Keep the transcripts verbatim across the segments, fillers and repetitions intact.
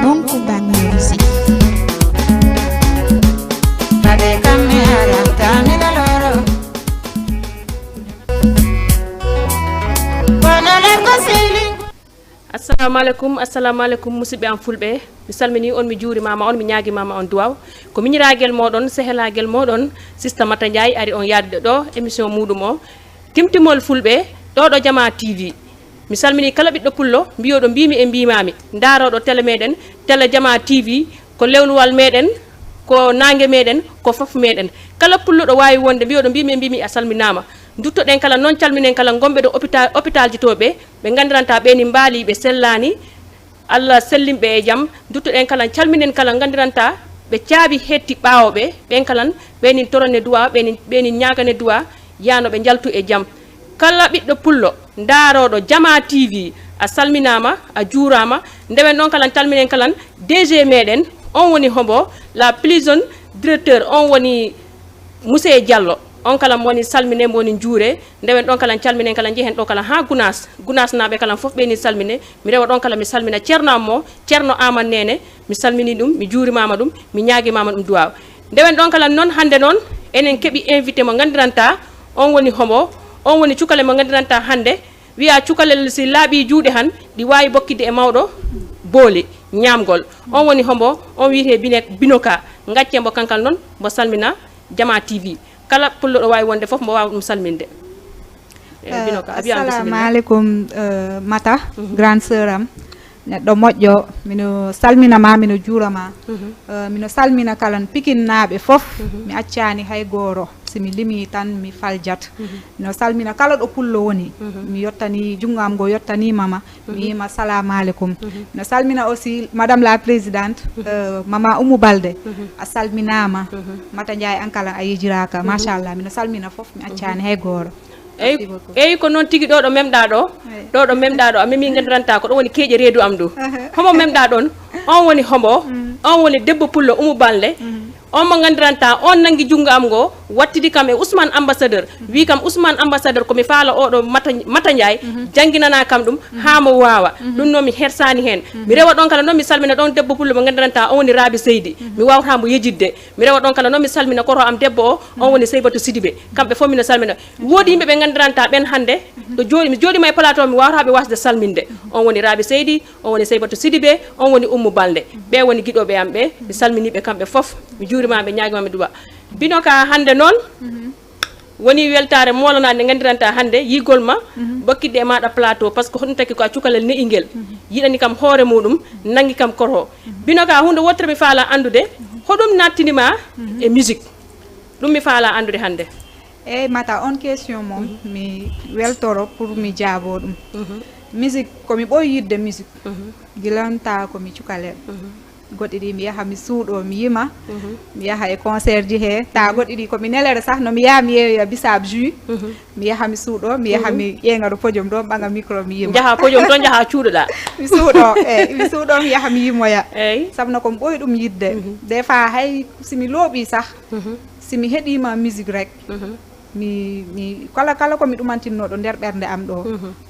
Bonku Bami Music. Assalamu aleykum, assalamu aleykum, musidɓe am fulɓe. Mi salmini on, mi juurimama on, mi ñaagimama on duwaw. Ko miñiragel moɗon, sehelagel moɗon, Sista Mata Ndiaye ari on yadude ɗo émission muɗum o, Timtimol Fulɓe, ɗo ɗo Jama T V. Mi salmini kala ɓiɗɗo pullo, mbiyoɗo mbimi e mbimami, ndaroɗo télé meɗen, télé Jama T V, ko lewluwal meɗen, ko nangue meɗen, ko fof meɗen. Kala pullo ɗo wawi wonde, mbiyoɗo mbimi e mbimi a salminama. Duttoɗen kala noon, calminen kala gonɓe ɗo hôpital, hôpital ji to ɓe, ɓe gandiranta ɓe ni mbaali, ɓe sellani, Allah sellinɓe e jam. Duttoɗen kala, calminen kala gandiranta ɓe caabi hetti ɓawo ɓe, ɓen kalan, ɓenin torone duwa, ɓenin, ɓenin ñagane duwa, yano ɓe njaltu e jam. Kala ɓiɗɗo pullo, ndaroɗo Jama T V, a salminama, a juurama. Ndewen ɗon kalan, calminen kalan D G meɗen, on woni hombo, la prison directeur, on woni Monsieur Diallo. On kala mo woni salmine, mo woni juure. Ndewen ɗon kala, calminen kala, njehen ɗo kala ha Gunaas. Gunaas naaɓe kala fof ɓeyni salmine. Mi rewa ɗon kala, mi salmina Ceerno am mo, Ceerno Aman Nene. Mi salmini ɗum, mi juurimama ɗum, mi ñaagimama ɗum duwaw. Ndewen ɗon kala noon, hannde noon, enen keɓi invité mo nganndiranta, on woni hombo, on woni cukale mo nganndiranta hannde, wiya cukalel si laaɓi juuɗe han, ɗi waawi bokkide e mawɗo booli, ñaamgol. On woni hombo, on wiyete Bine-, Binoka. Ngaccen mbo kankal noon, mbo salmina Jama T V. Kala pullo ɗo waawi wonde fof, mbo waawa ɗum salminde. Eh, Binoka, a wiyan bisimilla. Assalamu aleykum, eh, Mata, grande sœur am. Neɗɗo moƴƴo, mino salmina ma, mino juura ma. Eh, mino salmina kalan Pikinnaaɓe fof. Mi accani hay gooro. Si mi limi tan, mi faljat. Mino salmina kala ɗo pullo woni. Mi yottani, junngo am ngo yottani mama. Mi yima salamu aleykum. Mino salmina aussi Madame la Présidente, eh, Mama Oumou Balde. A salminama. Mata Ndiaye an kala a yejiraka. Machallah, mino salmina fof, mi accani hay gooro. Eyyi, merci beaucoup. Eyyi, ko noon tigi ɗo ɗo memɗa ɗo. Eyyi. Ɗo ɗo memɗa ɗo, a memi nganndiranta ko ɗo woni keeƴe reedu am ɗo. Aha. Homo memɗa ɗon? On woni hombo? On woni debbo pullo Oumou Balde. On mo nganndiranta, on nangi junngo am ngo, wattidi kam e Ousmane Ambassadeur. Wi kam Ousmane Ambassadeur ko mi faala oɗo Mata, Mata Ndiaye, jannginana kam ɗum, haa mo waawa. Ɗum noon mi hersani heen. Mi rewa ɗon kala noon, mi salmina ɗon debbo pullo mo nganndiranta, on woni Rabi Seydi. Mi wawata mo yejidde. Mi rewa ɗon kala noon, mi salmina koro am debbo o, on woni Seybatu Sidibe. Kamɓe fof mino salmina. Woodi yimɓe ɓe nganndiranta ɓen hannde, ɗo jooɗi, mi jooɗima e plateau, mi wawata ɓe wasde salminde. On woni Rabi Seydi, on woni Seybatu Sidibe, on woni Ummu Balde. Ɓe woni giɗoɓe am ɓe, mi salminiɓe kamɓe fof. Mi juurima ɓe, ñaagima ɓe duwa. Binoka hannde noon, woni weltare molanaɗe nde nganndiranta hannde, yigol ma, bokkidde e maɗa plateau, par ce que hoɗum taki ko a cukalel ne'i ngel. Yiɗani kam hoore muɗum, nangi kam koro. Binoka, hunde wottere mi faala anndude, hoɗum nattinima e musique? Ɗum mi faala anndude hannde. Eyyi, Mata, on question moom, mi weltoro pour mi jaabo ɗum. Musique, ko mi ɓooyi yidde musique. Gilanta ko mi cukalel. Goɗɗi ɗi mi yaha mi suuɗo, mi yima. Mi yaha e concert ji he. Ta goɗɗi ɗi ko mi nelere sah, no mi yaha mi yeeya bisaab jus. Mi yaha mi suuɗo, mi yaha mi ƴeeŋa ɗo podium ɗo, mi ɓaŋa micro, mi yima. Njaha podium to, njaha cuuɗoɗa. Mi suuɗo, eyyi, mi suuɗo, mi yaha mi yimoya. Eyyi. Sabu no ko mi ɓooyi ɗum yidde. Des fois hay si mi looɓi sah, si mi heɗima musique rek, mi, mi, kala, kala ko mi ɗumantinno ɗo nder ɓernde am ɗo,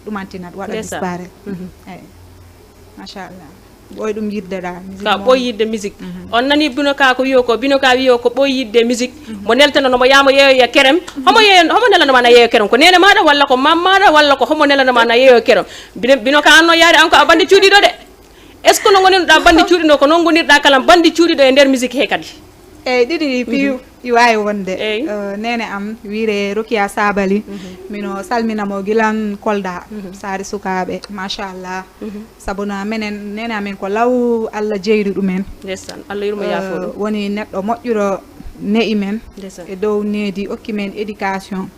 ɗumantinat, waɗa disparaître. Eyyi. Machallah. Ɓooy ɗum yidde ɗa, musique ka moom. Ɓooy yidde musique. On nani Binoka ko wiyo ko, Binoka wiyo ko ɓooy yidde musique. Mo neltano no mo yaamo yeeyo ya kerem. Homo yeeyo, homo nelano ma na yeeyo kerem? Ko nene maɗa walla ko mam maɗa walla ko homo nelano ma na yeeyo kerem? Bino, Binoka an no yaade an ko a bandi cuuɗiɗo de. Est-ce que no ngonirɗa bandi cuuɗiɗo, ko noon ngonirɗa kala bandi cuuɗiɗo e nder musique he kadi? Eyyi, ɗiɗi ɗi piw, ɗi waawi wonde. Eyyi. Eh, nene am, wiyre Rokia Sabali. Mino salmina mo gilan Kolda, Saare Sukaaɓe, machallah. Sabu na menen, nene amen ko law Allah jeyri ɗumen. Ndeysaan, Allah yurmo yaafo ɗum. Eh, woni neɗɗo moƴƴuɗo ne'i men. Ndeysaan. E dow needi okki men éducation.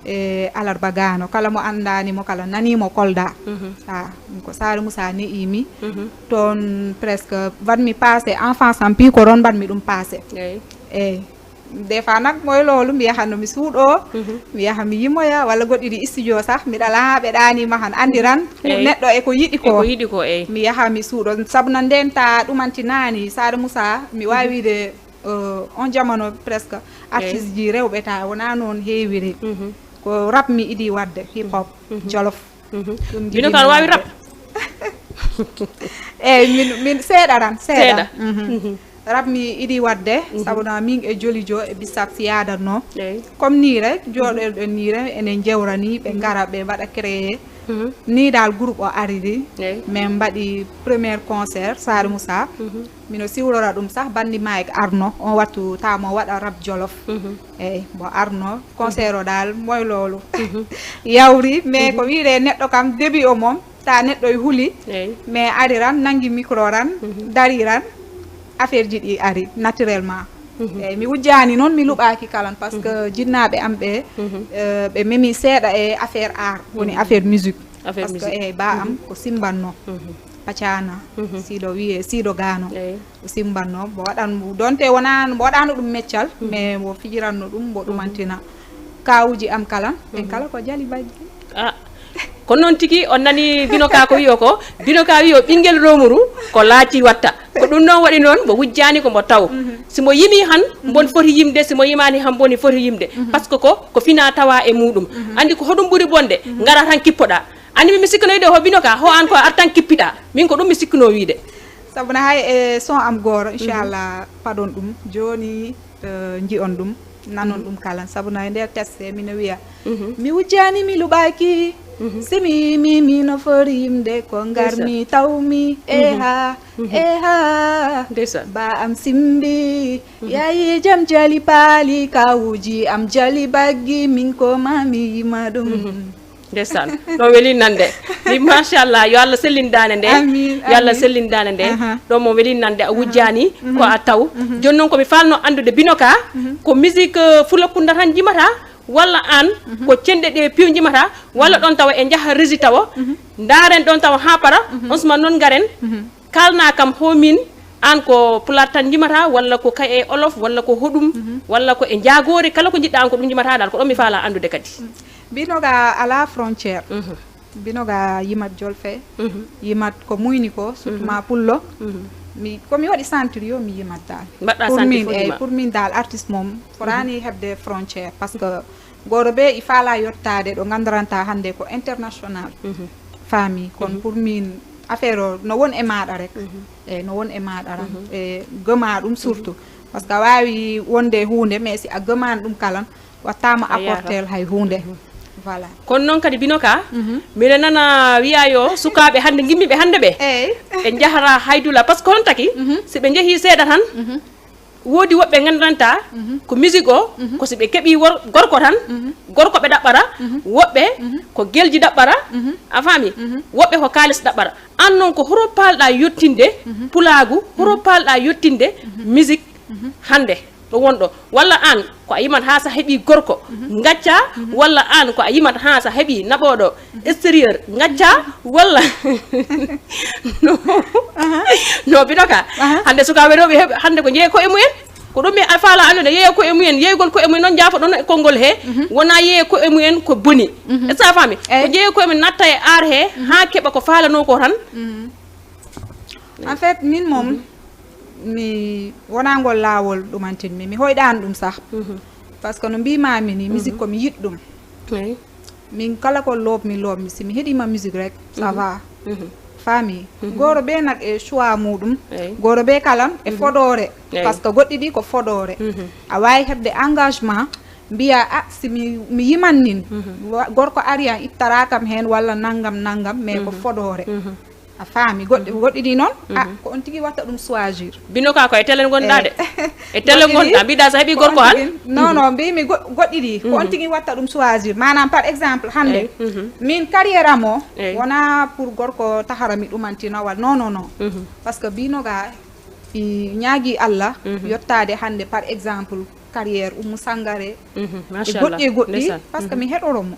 E alarba gano, kala mo anndani mo, kala nani mo Kolda. Ah, ɗum ko Saare Moussa ne'i mi. Toon presque mbaɗmi passé enfance am, puis ko ɗoon mbaɗmi ɗum passé. Eyyi. Eyyi. Des fois nak moy loolu, mi yaha no mi suuɗo, mi yaha mi yimoya, walla goɗɗi ɗi studio sah, mi ɗala haa ɓe ɗaanima han, anndiran neɗɗo e ko yiɗi ko. E ko yiɗi ko, eyyi. Mi yaha mi suuɗo, sabu nan nden ta ɗumanti naani, Saare Moussa, mi waawi wiide, euh, on jamano presque, artiste ji rewɓe ta wona noon heewiri. Ko rap mi idi waɗde, hip hop, jolof. Ɗum Binoka aɗa waawi rap? Eyyi, min min seeɗa tan seeɗa. Seeɗa. Mhm. Rap mi iɗi wadde, sabu na min e Joli Jo e Bissap si yaadatno. Eyyi. Comme nii rek, jooɗoɗen nii rek, enen jewra nii, ɓe ngara, ɓe mbaɗa créé. Nii dal groupe o ariri. Eyyi. Min mbaɗi premier concert Saare Moussa. Mino siwlora ɗum sah, bandi Mike arno, on wattu tamo waɗa rap Jolof. Eyyi, mbo arno, concert o dal, moy loolu. Yawri, mais ko wiide neɗɗo kam, début o moom, ta neɗɗo e huli, Eyyi. Mais ari ran, nangi micro ran, dari ran, affaire ji ɗi ari, naturellement. Eyyi, mi wujjani noon, mi luɓaki kalan, parce que jinnaaɓe am ɓe, euh, ɓe memi seeɗa e affaire art, woni affaire musique. Affaire Parce que musique. Eyyi, ba am ko simbanno, pacana, siɗo wiye, siɗo gano. Eyyi. O simbanno, mbo waɗan, donte wona, mbo waɗano ɗum meccal, mais mbo fijiranno ɗum, mbo ɗumantina. Kawuji am kalan, ɓen kala ko jali bajji. Ah, kono noon tigi, on nani Binoka ko wiyo ko, Binoka wiyo ɓinguel romuru ko laaci watta. Ko ɗum noon waɗi noon, mbo wujjani ko mbo taw. Si mbo yimi han, mbon foti yimde, si mbo yimani han, mboni foti yimde. Parce que ko, ko fina tawa e muɗum. Andi ko hoɗum ɓuri bonde, ngara tan kippoɗa. Andi mi, mi sikkanoyde ho Binoka, ho an ko ar tan kippiɗa. Min ko ɗum mi sikkuno wiide. Sabu na hay e son am gooro, inchallah, paɗon ɗum. Joni, eh, ji'on ɗum, nanon ɗum kala. Sabu na e nder test he, mino wiya, mi wujjani, mi luɓaki. Si mi, mi, mino fori yimde, ko ngar Ndeysaan. Mi tawmi. Eha, eha. Ndeysaan. Ba am simbi, yayi jam jali paali, kawuji am jali baggi, min ko ma mi yima ɗum. Ndeysaan, ɗo weli nande. Mi, machallah, yo Allah sellin dande nde. Amin, Yo Allah amin. Sellin dande nde. Aha. Ɗo mo weli nande, a wujjani, ko a taw. Joni noon ko mi falno anndude, Binoka, ko musique, euh, Fulakunda tan jimata, walla an, ko cenɗe ɗe piw jimata, walla ɗon tawa e njaha régie tawa, ndaren ɗon tawa ha para, on suma noon ngaren, kalna kam ho min, an ko Pulaar tan jimata, walla ko kay e Olof, walla ko hoɗum, walla ko e njagori, kala ko jiɗɗa an ko ɗum jimata dal, ko ɗon mi fala anndude kadi. Binoga ala frontière. Binoga yimat jolfe, yimat ko muyni ko, surtout ma pullo. Mi, ko mi waɗi sentir yo mi yimat dal. Mbaɗɗa Pour sentir min, fof eyyi, ma. Pour min dal artiste moom, foraani heɓde frontière, parce que goto be i fala yottade ɗo gandaranta hannde ko international. Faami, kono pour min affaire o no won e maɗa rek. Eyyi, no won e maɗa rek. E gëma ɗum surtout. Parce que a wawi wonde hunde, mais si a gëmani ɗum kalan, wattama A yaha. Apportel hay hunde. Voilà. Kono noon kadi Binoka, miɗa nana wiya yo sukaɓe hannde gimmiɓe hannde ɓe, Eyyi. Ɓe njahata haydula. Parce que on taki, si ɓe jeehi seeɗa tan, woodi woɓɓe ngandanta ko musique o, ko si ɓe keɓi wor-, gorko tan, gorko ɓe ɗaɓɓata, woɓɓe ko gelji ɗaɓɓata, a faami? Woɓɓe ko kaalis ɗaɓɓata. An noon ko horo palɗa yottinde pulaagu, horo palɗa yottinde musique hannde ɗo wonɗo? Walla an ko a yiman haa sa heɓi gorko, ngacca, walla an ko a yiman haa sa heɓi naɓoɗo extérieur, ngacca, walla no, no Binoka. Hannde sukaaɓe rewɓe heɓ-, hannde ko jeeyi koye mumen. Ko ɗum mi a faala anndude, yeeya koye mumen, yeeygol koye mumen noon, jaafoɗon e konngol he, wona yeeya koye mumen ko boni. Est-ce que a faami? Ko jeeya koye mumen natta e ar he, haa keɓa ko faalano ko tan. En fait, min moom, mi wona ngol laawol ɗumantin mi, mi hoyɗaani ɗum sah. Parce que no mbimami ni, musique ko mi yiɗ ɗum. Min kala ko lobmi, lobmi, si mi heɗima musique rek, ça va. Faami. Goto be nak e choix muɗum. Goto be kalan e foɗore. Parce que goɗɗi ɗi ko foɗore. A wawi heɓde engagement, mbiya, a, si mi, mi yiman nin, wa-, gorko ari an ittara kam hen walla nangam, nangam, mais ko foɗore. A faami, goɗɗi, goɗɗi ɗi noon, a, ko on tigi watta ɗum choisir. Binoka ko e télé ngonɗa de. E télé ngonɗa, mbiɗa sa heɓi gorko han? Non, non, mbimi go-, goɗɗi ɗi, ko on tigi watta ɗum choisir. Maanaam, par exemple, hannde, min carrière am o, wona pour gorko tahara mi ɗumantinowal. Non, non, non. Parce que Binoka, i ñaagi Allah, yottaade hannde, par exemple, carrière Oumou Sangaré, e goɗɗi e goɗɗi, parce que mi heɗoro mo.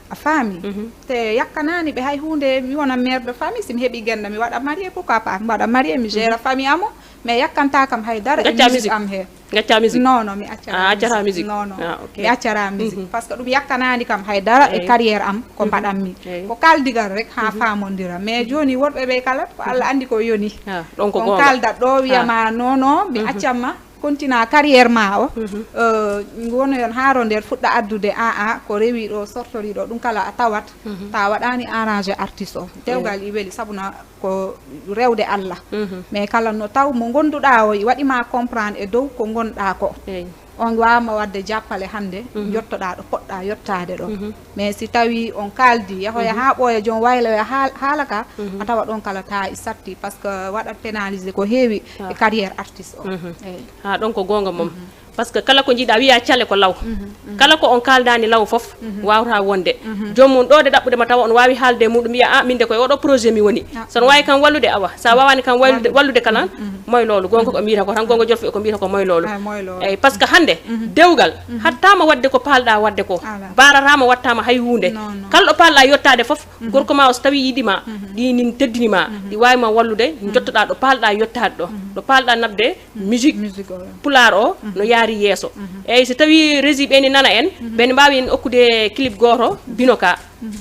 A faami? Te yakkanaani ɓe hay huunde, mi wona mère de famille, si mi heɓi genda, mi waɗa marié, pourquoi pas? Mi waɗa marié, mi gère famille amo, mais yakkanta kam hay dara e Ngacca musique musique? Am he. Ngacca musique? Non, non, mi accata A accata musique. Musique? Non, non. Ah, ok. Mi accata musique. Parce que ɗum yakkanaani kam hay dara e Eyyi. Carrière am, ko mbaɗanmi. Eyyi. Ko kaldigal rek, haa faamondira. Mais jooni, worɓe ɓe kala, ko Allah anndi ko yoni. Ah, ɗon ko On goonga. Kaldat ɗo, wiyama, non, non, mi accanma. Continue carrière ma o. Mhm. Eh, wona yon haaro nder fuɗɗa addude, a a ko rewi ɗo, sortori ɗo, ɗum kala a tawat. Mhm. Ta waɗani arrangé artiste o. Dewgal i weli sabu na ko rewde Allah. Mhm. Mais kala no taw mo gonduɗa o i waɗi ma comprendre e dow ko gonɗa ko. Eyi. On wawama wadde jappale hannde, mhm, jottoɗa ɗo poɗɗa yottade ɗo. Mhm. Mais si tawi on kaldi, yahoya, mhm, ha ɓooya, joom wayloya haal-, haala ka, mhm, a tawa ɗon kala ta i satti, parce que waɗat pénalisé ko heewi, ah, e carrière artiste o. Mhm. Eyi. Ha ɗon ko goonga mom. Mhm. Parce que kala ko jiiɗa wiya cale ko law. Mhm, mhm. Kala ko on kaldani law fof, mhm, wawata wonde. Mhm. Joom mum ɗo de ɗaɓɓude ma tawa on wawi haalde e muɗum wiya, "Ah, min de koye oɗo projet mi woni." Ah, so no wawi kam wallude, awa. Sa wawani kam wallude, wallude kala, mhm, mhm, moy loolu. Goonga ko mbiyata ko tan, goonga jolfo ko mbiyata ko moy loolu. Ah, moy loolu. Eyi, parce que hannde, mhm, dewgal, mhm, hattama wadde ko palɗa wadde ko. Ala. Baratama, wattama hay hunde. Non, non. Kala ɗo palɗa yottade fof, mhm, gorko ma o so tawi yiɗima, mhm, ɗi nin teddinima, mhm, ɗi wawi ma wallude, mhm, jottoɗa ɗo palɗa yottade ɗo. Mhm. Ɗo palɗa naɓde, mhm, musique, musique o, pulaar o, mhm, no yaari yeeso. Mhm. Eyi, so tawi régie ɓe ni nana en, mhm, ɓe ne mbawi en okkude clip goto, mhm, bino ka. Mhm.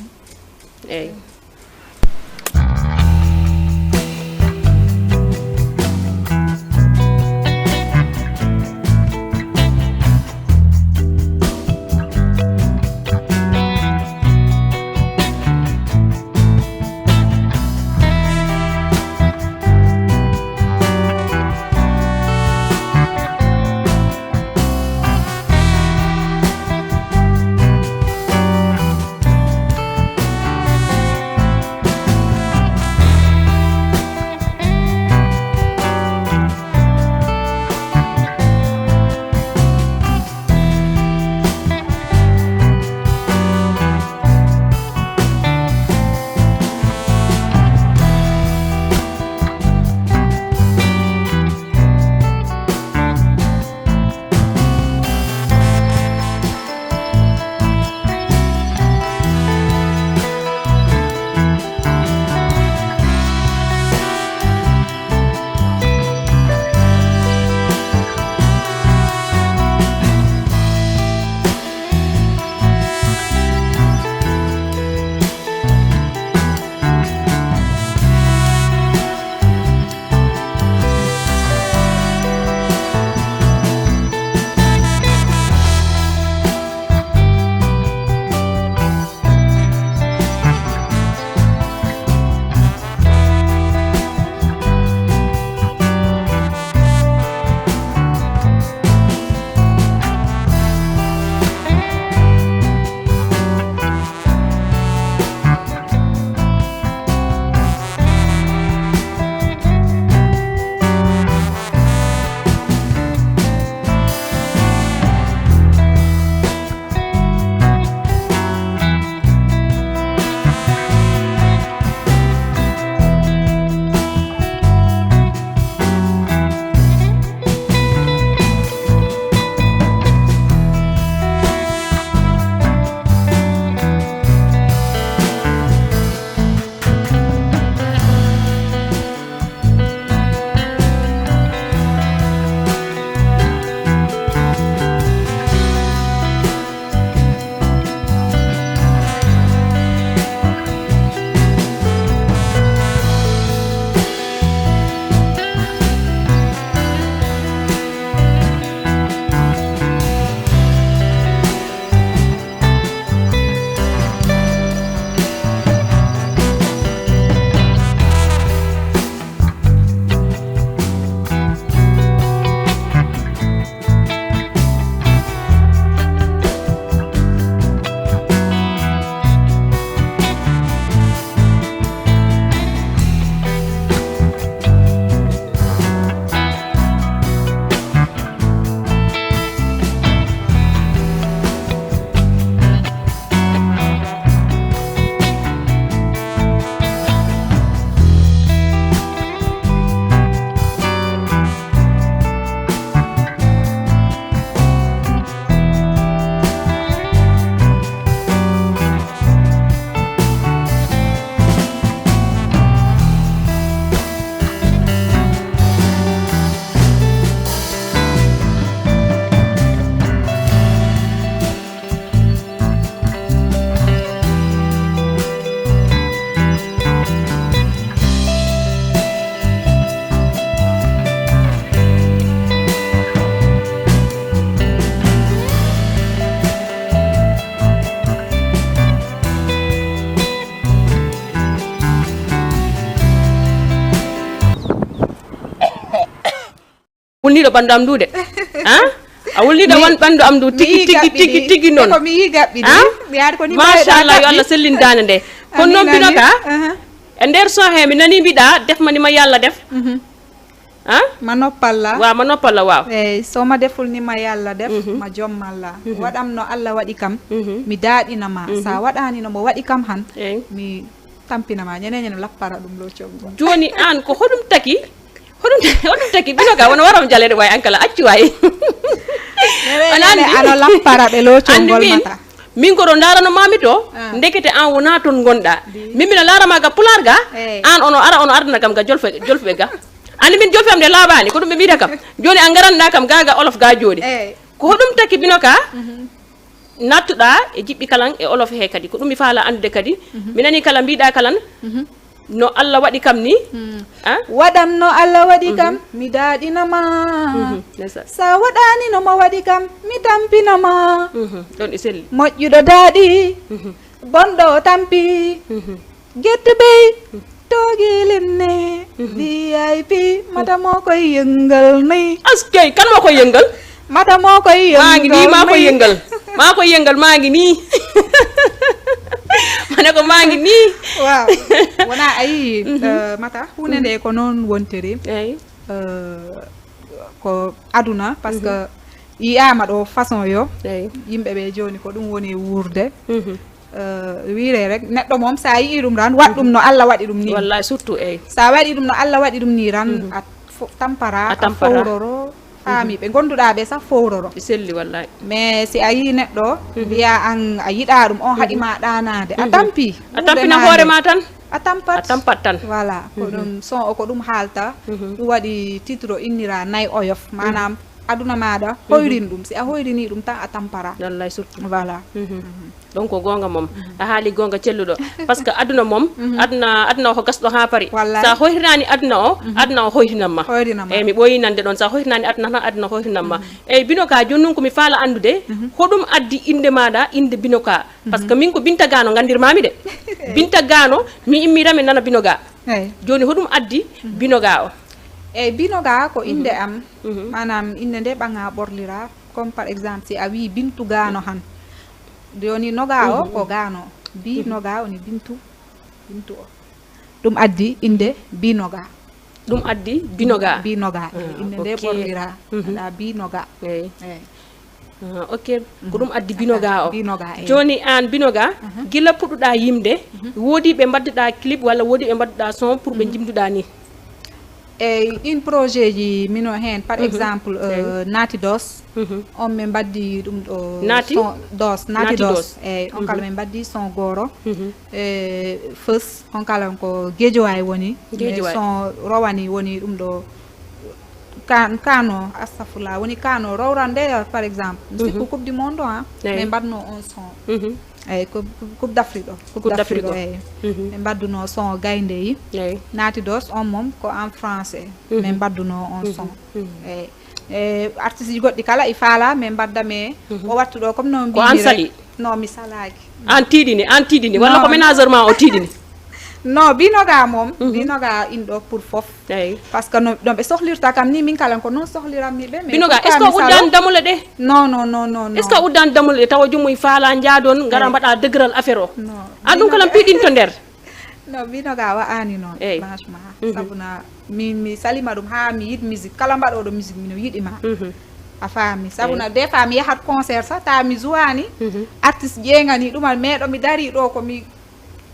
Eyi. Wulniiɗo ɓanndu am ndu de. Ha? A wulniiɗo won ɓanndu am ndu tigi, tigi, tigi, tigi noon. Ko mi yii gaɓɓi ɗi. Mi yaari ko ni machallah, yo Allah sellin daande nde. Kono noon Binoka, e nder son he, mi nanii mbiɗa, def ma ni ma Yalla def. Ha? Ma noppalla. Waaw, ma noppalla, waaw. Eey, so ma deful ni ma Yalla def, ma jommalla. Waɗam no Allah waɗi kam, mi daaɗina ma. So a waɗaani no mo waɗi kam han, mi tampina ma. Ñene ñene lappara ɗum lo coggo. Jooni aan ko hoɗum taki? Hoɗum, hoɗum taki? Binoka, wona waram jaleede waay an kala, accu waay. Ñene ñene ano lappara ɓe lo coggo mata. Min ko ɗo ndaarano maami to, ndekete aan wonaa toon ngonɗaa. Min mino laara ma ga pulaar ga, aan ono ara, ono ardana kam ga jolfe, jolfuɓe ga. Anndi min jolfe am nde laaɓaani, ko ɗum ɓe mbiyta kam. Jooni a ngaranɗaa kam ga, ga olof ga jooni. Ko hoɗum taki Binoka? Nattuɗaa e jiɓɓi kalan e olof he kadi. Ko ɗum mi faala anndude kadi. Mi nanii kala mbiɗa kalan. No Allah waɗi kam ni? Waɗam no Allah waɗi kam, mi daaɗina ma. Sa waɗaani no mo waɗi kam, mi tampina ma. Ɗon e selli. Moƴƴuɗo daaɗi, bonɗo o tampi. Gettu bey, toogi linne, V I P, mata moo koy yëngal ni. Askey, kan moo koy yëngal? Mata moo koy yëngal ni. Maa ngi nii, maa koy yëngal. Maa koy yëngal, maa ngi nii. Ma ne ko maa ngi nii. Waaw. Wona a yii, eh, mata, huunde nde ko noon wontiri. Eey. Eh, ko aduna, parce que yiyaama ɗo façon yo. Eey. Yimɓe ɓe jooni ko ɗum woni wuurde. Eh, wiire rek, neɗɗo moom, so a yii ɗum tan, waɗ ɗum no Allah waɗi ɗum ni. Wallahi, surtout, eey. So a waɗi ɗum no Allah waɗi ɗum ni tan, a fo-, tampara, a tampara. Fowroro, faami ɓe ngonduɗaa ɓe sah fowroro. Ɓe selli, wallahi. Mais si a yii neɗɗo, mbiya an a yiɗaa ɗum, on haɗi ma ɗaanaade. A tampi. A tampina hoore ma tan. A tampat. A tampat tan. Voilà, ko ɗum son o, ko ɗum haalta. Ɗum waɗi titre o innira Nay Oyof, maanaam aduna maaɗa, hoyrin ɗum. Si a hoyrini ɗum tan, a tampara. Wallahi, surtout. Voilà. Ɗon ko goonga mom. A haali goonga celluɗo. Parce que aduna mom, aduna, aduna o ko gasɗo haa pari. Wallahi. Sa hoyrinaani aduna o, aduna o hoyrinan ma. Hoyrinan ma. Eey, mi ɓooyi nande ɗon. Sa hoyrinaani aduna tan, aduna hoyrinan ma. Eey, Binoka, jooni noon ko mi faala anndude, hoɗum addi innde maaɗa, innde Binoka? Parce que min ko Binta Gano nganndirmaami de. Binta Gano, mi immiran mi nana Binoka. Eey. Jooni hoɗum addi Binoka o? Eey, Binoka ko innde am. Maanaam, innde nde ɓaŋaa ɓorlira. Comme par exemple, si a wii Bintu Gano han. Jooni Noga o ko Gano. Bi Noga woni Bintu, Bintu o. Ɗum addi innde Binoga. Ɗum addi Binoga. Binoga. Ah, innde nde ɓorlira. Aɗa Binoga. Eey. Eey. Ah, ok. Ko ɗum addi Binoga o. Binoga, eey. Jooni aan Binoga, gila puɗɗuɗaa yimde, woodi ɓe mbaɗduɗaa clip walla woodi ɓe mbaɗduɗaa son pour ɓe njimduɗaa ni? Eey, ɗin projet ji mino heen, par exemple, eh, Naati Dos, on min mbaddi ɗum ɗo. Naati? Son, Dos, Naati Dos. Eey, on kala min mbaddi son gooro. Eh, Fës, on kala ko Guédiawaye woni. Guédiawaye. Son rowani woni ɗum ɗo. Kan-, Kano, astafurlah, woni Kano, rowrande, par exemple. Mi sikku Coupe du Monde o, ha? Eey. Min mbaɗno on son. Eey, ko Coupe d'Afrique o. Coupe d'Afrique o, eey. Min mbaɗduno son Gaynde yi. Eey. Naati Dos, on mom ko en français. Min mbaɗduno on son. Eey. E artiste ji goɗɗi kala i faala, min mbadda, mais o wattu ɗo, comme no mbimi rek. Ko an sali? Non, mi salaaki. An tiiɗini, an tiiɗini. Walla ko ménageur ma o tiiɗini? Non, Binoga mom, Binoga inɗo pour fof. Eey. Parce que no, no ɓe sohlirta kam ni, min kala ko noon sohliranmi ɓe, mais Binoga, est-ce que a uddaani damule ɗe? Non, non, non, non, non. Est-ce que a uddaani damule ɗe tawa joomum i faala njaadon, ngara mbaɗa dëgëral affaire o? Non. An ɗum kala piiɗinto nder. Non, Binoga wa'aani noon, franchement. Sabuna min mi salima ɗum haa mi yiɗi musique. Kala mbaɗooɗo musique, mino yiɗi ma. A faami? Sabuna des fois mi yahat concert sah, ta mi jowaani. Artiste ƴeeŋani ɗum, al meeɗo mi dari ɗo ko mi,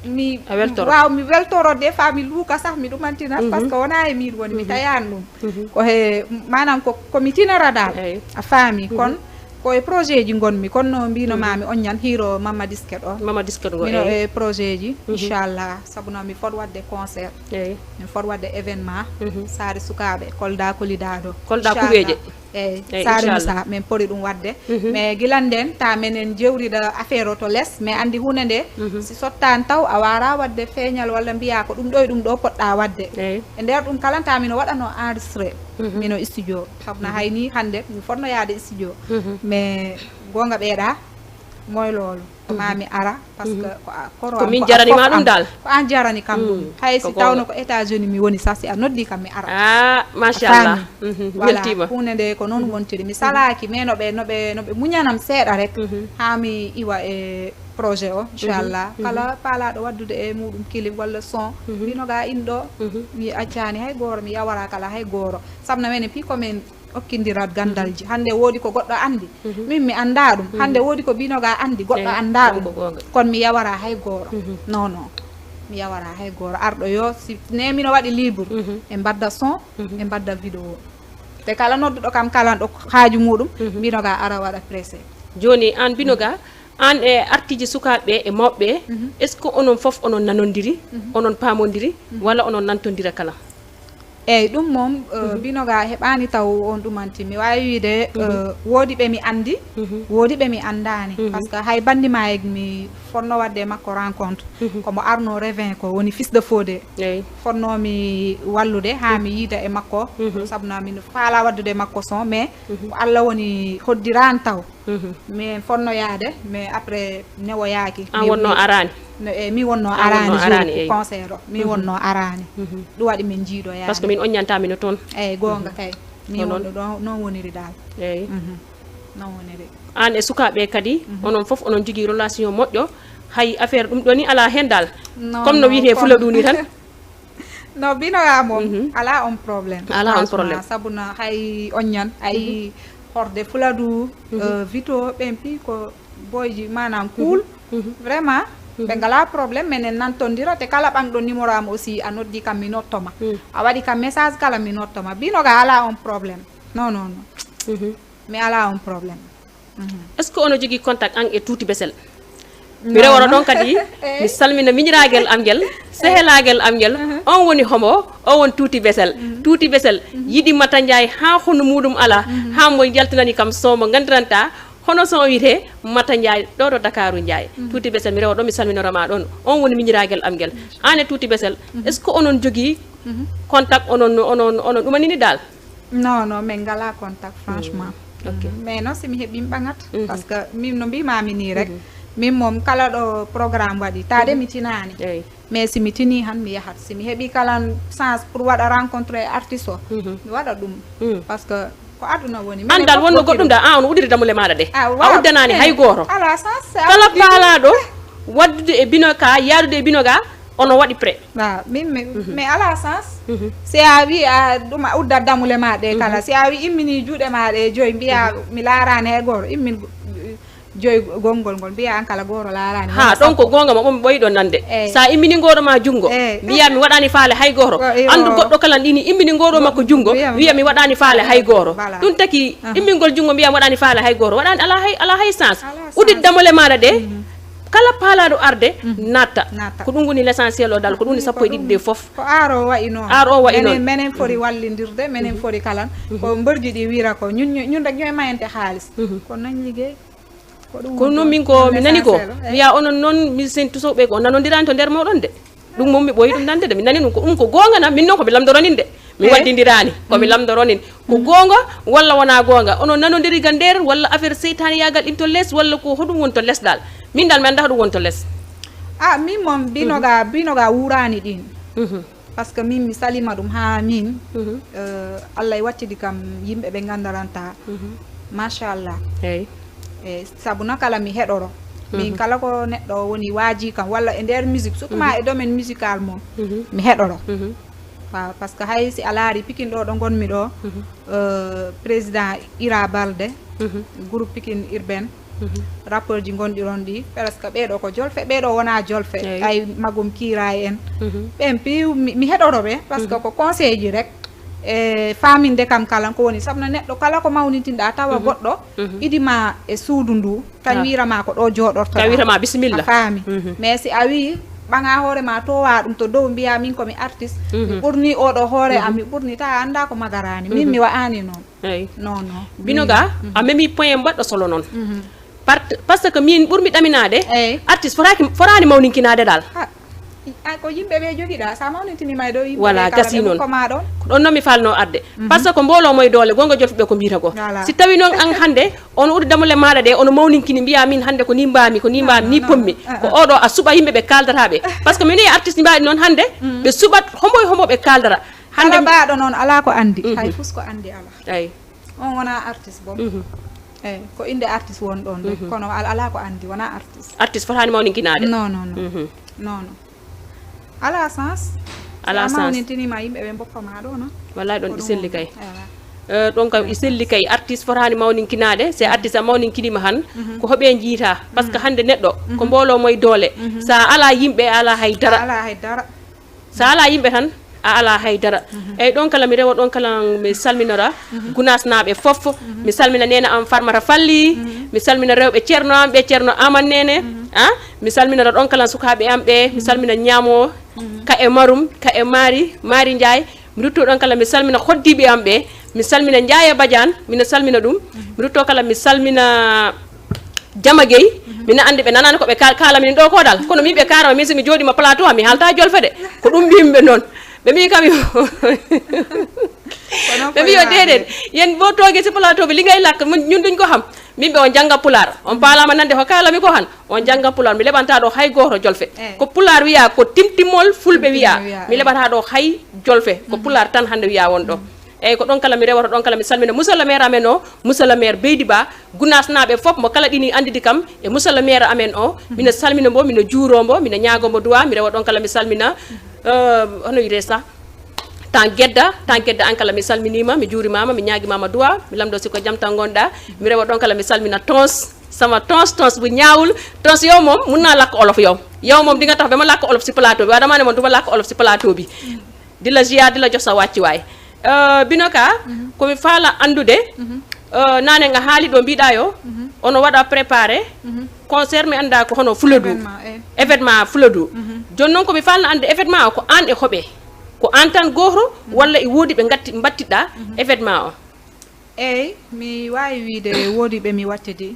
mi, a weltoro. Waaw, mi weltoro, des fois mi luuka sah, mi ɗumantina, parce que wonaa e miin woni, mi tayaani ɗum. Ko he, maanaam ko, ko mi tinara dal. Eey. A faami? Kon ko e projet ji ngonmi, kono no mbino maami on ñan hiiro Mama Disket o. Mama Disket o, mino eey. E projet ji, inchallah, sabu no mi fot wadde concert. Eey. Mi fot wadde événement, saare sukaaɓe, Kolda Kolidaado. Kolda inchallah. Kuɓeeje. Eey, eey, saare inchallah. Musa, min pori ɗum wadde. Mais gilan nden, ta menen jewrida affaire o to les, mais andi hunde nde, si sottaani taw, a waara wadde feeñal walla mbiya ko ɗum ɗo e ɗum ɗo poɗɗa wadde. Eey. E nder ɗum kala, ta mino waɗano enregistré, mino studio. Sabu na hay ni hannde, mi fotno yaade studio. Mais goonga ɓeeɗa, Mooy loolu. Ko maa mi ara, parce que ko a- koro Ko am, min ko a jarani fof ma ɗum am. Dal. Ko an jarani kam ɗum. Mm. Hay Ko si tawno goonga. Ko États-Unis mi woni sax, si a noddi kam mi ara. Ah, A machallah. Faami. Mhm. Voilà, Weltiima. Huunde nde ko noon wontiri. Mi salaaki, mais no ɓe, no ɓe, no ɓe muñanam seeɗa rek, haa mi iwa e projet o, inchallah. Kala paalaaɗo waddude e muɗum kilim walla son, mbino ga inɗo, mi accaani hay gooro, mi yawara kala hay gooro. Sabna menen pii ko men okkindirat gandalji. Hannde woodi ko goɗɗo anndi, min mi annda ɗum. Hannde woodi ko bino ga anndi, goɗɗo Eyi, annda ɗum ɗum. Ko goonga. Kono mi yawara hay gooro. Non, non. Mi yawara hay gooro. Arɗo yo, si ne mino waɗi libre, ɓe mbadda son, ɓe mbadda vidéo. Te kala nodduɗo kam, kala ɗo haaju muɗum, mbino ga ara waɗa pressé. Jooni, aan bino ga, aan e artiiji sukaaɓe e mawɓe, est-ce que onon fof onon nanondiri, onon paamondiri, walla onon nantondira kala? Eyi, ɗum moom, eh, bino ga heɓaani taw on ɗumanti. Mi waawi wiide, eh, woodi ɓe mi anndi, woodi ɓe mi anndaani. Parce que hay banndi ma e mi fonno waɗde e makko rencontre. Ko mo arno Revin ko woni fils de Fodé. Eyi. Fonno mi wallude haa mi yiida e makko. Sabu na min faala waddude e makko son, mais ko Allah woni hoddiraani taw. Min fonno yaade, mais après newoyaaki. An Mi- wonno mi- araani? No, e, mi wonno An araani wonno jour araani, eyi. Concert o. Mi wonno araani. Ɗum waɗi min jiidoyaani. Parce que min oññantaami no toon. Eyi, goonga kay. Mi Ko noon. Wonno ɗo, noon woniri dal. Eyi. Mhm. Noon woniri. Aan e sukaaɓe kadi, onon fof onon njogii relation moƴƴo. Hay affaire ɗum ɗo ni alaa heen dal. Non, Comme no non, wiyetee comme Fuladu ni tan. No bino ga moom, alaa on problème. Alaa on Franchement, problème. Sabu na hay oññan, ay horde Fuladu, eh, Vito, ɓen pii ko boyji, maanaam, cool. Vraiment, ɓe ngalaa problème, menen nantondira, te kala ɓanɗo numéro am aussi, a noddi kam, mi nottoma. A waɗi kam message kala, mi nottoma. Bino ga alaa on problème. Non, non, non. Mi alaa on problème. Mhm. Est-ce que ono jogii contact an e Tuuti Besel? Mi Non, reworo non. Ɗon kadi, mi salmina miñiraagel am ngel, sehelagel am ngel. On woni homo, o won Tuuti Besel. Tuuti Besel yiɗi Mata Njaay haa hono muɗum alaa, haa mo yaltinani kam son mo nganndiranta, hono son o wiyetee Mata Njaay, ɗo to Dakaaru Njaay. Tuuti Besel, mi rewo ɗon, mi salminora ma ɗon. On woni miñiraagel am ngel. Aan e Tuuti Besel, est-ce que onon jogii contact, onon, onon, onon ɗumanini dal? Non, non, min ngalaa contact, franchement. Ok. Mm. Mais non, si mi heɓi mi ɓaŋat. Parce que min no mbiimaami nii rek, min moom kala ɗo programme waɗi, taade mi tinaani. Eyi. Mais si mi tinii han, mi yahat. Si mi heɓi kala chance pour waɗa rencontre e artiste o, mi waɗa ɗum. Parce que ko aduna woni. Minen Anndal fof wonno goɗɗum da, an on uddiri damule maaɗa ɗe. Ah, a waaw. Uddanaani hay gooto. Alaa chance, si a Kala uddii ɗum. Paalaaɗo waddude e bino ka, yaadude e bino ga, ono waɗi prêt. Waaw, min mi, mi alaa chance. Si a wi a ɗum a uddat damule ma ɗe kala, si a wi immini juuɗe ma ɗe joyi, mbiya mi laaraani hay gooto, immin joyi gonngol ngol, mbiya an kala gooto laaraani. Ha, ɗon ko goonga ma, ɓon ɓoyi ɗon nande. Eyi. Sa immini ngooɗo ma junngo, eyi, mbiya mi waɗaani faale hay gooto. Ko, iyo. Anndu goɗɗo kala ɗini immini ngooɗo makko junngo, wiya mi, wiya mi waɗaani faale hay gooto. Voilà. Ɗum taki immingol junngo mbiya mi waɗaani faale hay gooto. Waɗaani, alaa hay, alaa hay chance. Alaa chance. Uddit damole maaɗa ɗe, kala paalaaɗo arde, natta. Natta. Ko ɗum woni l'essentiel o dal, ko ɗum woni sappo e ɗiɗi ɗe fof. Ko aar o wayi noon. Aar o wayi noon. Menen, menen foti wallindirde, menen foti kalan. Ko mbërji ɗi wira ko, ñun, ñun, ñun rek ñooy mayante xaalis. Ko nañ liggéey. Ko ɗum Ko woni noon min ko, mi nani ko, l'essentiel, eh. Wiya onon noon musicien Toussaint ɓe ko nanondirani to nder moɗon de. Ɗum moom mi ɓooyi ɗum nande de, mi nani ɗum ko, ɗum ko goonga na, min noon ko mi lamdoronin de. Mi waddindiraani, ko mi lamdoronin. Ko goonga walla wonaa goonga? Onon nanondiri ga nder walla affaire seytaaneyaagal ɗin to les walla ko hoɗum woni to les dal? Min dal mi anndaa hoɗum woni to les. Ah, min moom bino ga, bino ga wuuraani ɗin. Parce que min mi salima ɗum haa min, eh, Allah e wattidi kam yimɓe ɓe nganndaranta. Machallah. Eyi. E sabu na kala mi heɗoro. Min kala ko neɗɗo woni waaji kam, walla e nder musique, surtout ma e domaine musical moom, mi heɗoro. Waaw, parce que hay si a laari Pikin ɗo, ɗo ngonmi ɗo, eh, président Ira Balde, groupe Pikin Urbaine, rappeur ji ngonɗi ɗon ɗi, presque ɓeeɗo ko jolfe, ɓeeɗo wona jolfe, eyi, ay magum kiiraay en. Ɓen piiw mi, mi heɗoro ɓe, parce que ko conseil ji rek, e faaminde kam kalan ko woni, sabu no neɗɗo kala ko mawnitinɗa tawa goɗɗo idima e suudu ndu, kan wiira ma ko ɗo jooɗorto. Kan wiira ma bisimilla. A faami. Mais si a wi ɓaŋa hoore ma towa ɗum to dow mbiya min ko mi artiste, mi ɓurni oɗo hoore am, mi ɓurni ta a annda ko magarani. Min mi wa'ani noon. Eyi. Non, non. Bino ga, a memi point mbaɗɗo solo noon. Par-, parce que min ɓurmi ɗaminaade, eyi, artiste fotaaki, fotaani mawninkinaade dal. Ah. A, ko yimɓe ɓe jogiɗa, sa mawnintini ma e dow yimɓe. Voilà, ɓe kala gasi ɓe noon. Ko ma ɗon. Ko ɗon noon mi falno arde. Mhm. Par ce que mbooloo moy doole, gonga jolfuɓe ko mbiyata ko. Voilà. Si tawi noon an hannde, on uɗi damule maaɗa ɗe, ono mawninkini mbiya min hannde ko ni mbaami, ko ni mbaami, ni pommi. Ah, ah. Ko oɗo a suɓa yimɓe ɓe kaaldata ɓe. Par ce que min e artiste mbaɗi noon hannde, mm, ɓe suɓat hombo e hombo ɓe kaaldata. Hannde kala baaɗo noon alaa ko anndi, mhm, hay fus ko anndi alaa. Ay. On wona artiste boom. Mhm. Eyi, ko innde artiste won ɗon de. Mhm. Kono al-, alaa ko anndi, wona artiste. Artiste fotaani mawninkinaade. Non, non, non. Mhm. Non, non. Alaa sens. Alaa sens. Si a mawnintiniima, yimɓe ɓe mboppa ma ɗo, non? Wallaay, ɗon ɗi selli kay. Voilà. Eh, ɗon kam ɗi selli kay. Artiste fotaani mawninkinaade. Si artiste a mawninkiniima han, mhm, ko hoɓe njiita. Parce que, mhm, hannde neɗɗo, ko, mhm, mbooloo moy doole. Mhm. Sa alaa yimɓe, a alaa hay dara. A alaa hay dara. Sa alaa yimɓe tan, a alaa hay dara. Mhm. Eyi, ɗon kala mi rewa, ɗon kala mi salminora, mhm, Gunaasnaaɓe fof. Mhm. Mi salmina neene am Farmata Falli. Mhm. Mi salmina rewɓe Ceerno am ɓe, Ceerno Aman Neene. Mhm. Ah, mi salminora ɗon kala sukaaɓe am ɓe. Mi, mhm, salmina Ñaamo, mhm, ka e Marum, ka e Maari, Maari Njaay. Mi rutto ɗon kala mi salmina hoddiiɓe am ɓe. Mi salmina Njaaya Badiane, mina salmina ɗum. Mhm. Mi rutto kala mi salmina Jama Gueye, mhm, mina anndi ɓe nanaani ko ɓe ka-, kaala min ɗo ko dal. Kono min ɓe kaarama, min si mi jooɗiima plateau, mi haalta jolfe de. Ko ɗum mbiymi ɓe noon. Ɓe mbii kam yo. Ɓe mbii yo deeɗen. Yen bo toogee si plateau ɓe ligay lakk, mun, ñun duñ ko xam. Min ɓe on jannga pulaar. On paalaama nande ko kaalami ko han. On jannga pulaar. Mi leɓanta ɗo hay gooto jolfe. Eh. Ko pulaar wiya, ko timtimol fulɓe wiya. Timtimol wiya, mi, eh, leɓata ɗo hay jolfe. Ko, mhm, pulaar tan hannde wiya won ɗo. Mhm. Eyi, ko ɗon kala mi rewata, ɗon kala mi salmina Monsieur le maire amen o, Monsieur le maire Beydi Ba, Gunaasnaaɓe fof mo kala ɗini anndidi kam e Monsieur le maire amen o, mhm, mina salmina mbo, mina juuro mbo, mina ñaago mbo duwa, mi rewa ɗon kala mi salmina, eh, hono wiyetee sa? Tan Gedda, Tan Gedda an kala mi salminiima, mi juurimaama, mi ñaagimaama duwa, mi lamndo si ko jam tan ngonɗa, mi rewa ɗon kala mi salmina Tons, sama Tons, Tons bu ñaawul, Tons yow moom, mun naa lakk olof yow. Yow moom di nga tax ba ma lakk olof si plateau bi, waaye dama ne moom du ma lakk olof si plateau bi. Di la ziar, di la jox sa wàccuwaay. Euh, Binoka, mhm, ko mi faala anndude, mhm, euh, naane nga haali ɗo mbiɗa yo, mhm, ono waɗa préparé, mhm, concert mi annda ko hono Fuladu. Événement, eh. Événement Fuladu. Mhm. Jooni noon ko mi faalno annde événement o ko aan e hoɓe? Ko aan tan gooto, mhm, walla e woodi ɓe ngatti mbattiɗa, mhm, événement o? Eey, mi waawi wiyde woodi ɓe mi wattidi.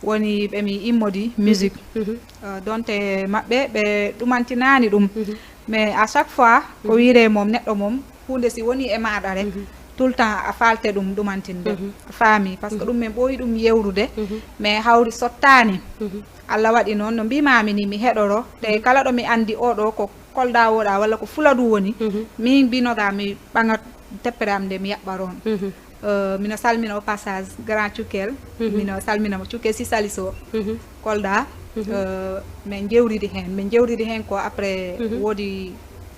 Woni ɓe mi immodi musique. Mhm. Euh, donte maɓɓe ɓe ɗumantinaani ɗum. Mhm. Mais à chaque fois, ko, mhm, wiyre moom neɗɗo moom, huunde si woni e maaɗa rek, mhm, tout le temps a faalte ɗum ɗumantinde. Mhm. A faami, parce que, mhm, ɗum min ɓooyi ɗum yewrude, mhm, mais hawri sottaani. Mhm. Allah waɗi noon, no mbiimaami ni, mi heɗoro. Te, mhm, kala ɗo mi anndi oɗo ko Kolda woɗa walla ko Fuladu woni, mhm, min Binoka mi ɓaŋat teppere am nde mi yaɓɓa roon. Mhm. Euh, mino salmina au passage grand Cukkel. Mhm. Mino salmina mo Cukkel si Saliso. Mhm. Kolda. Mhm. Euh, min jewridi heen. Min jewridi heen ko après, mhm, woodi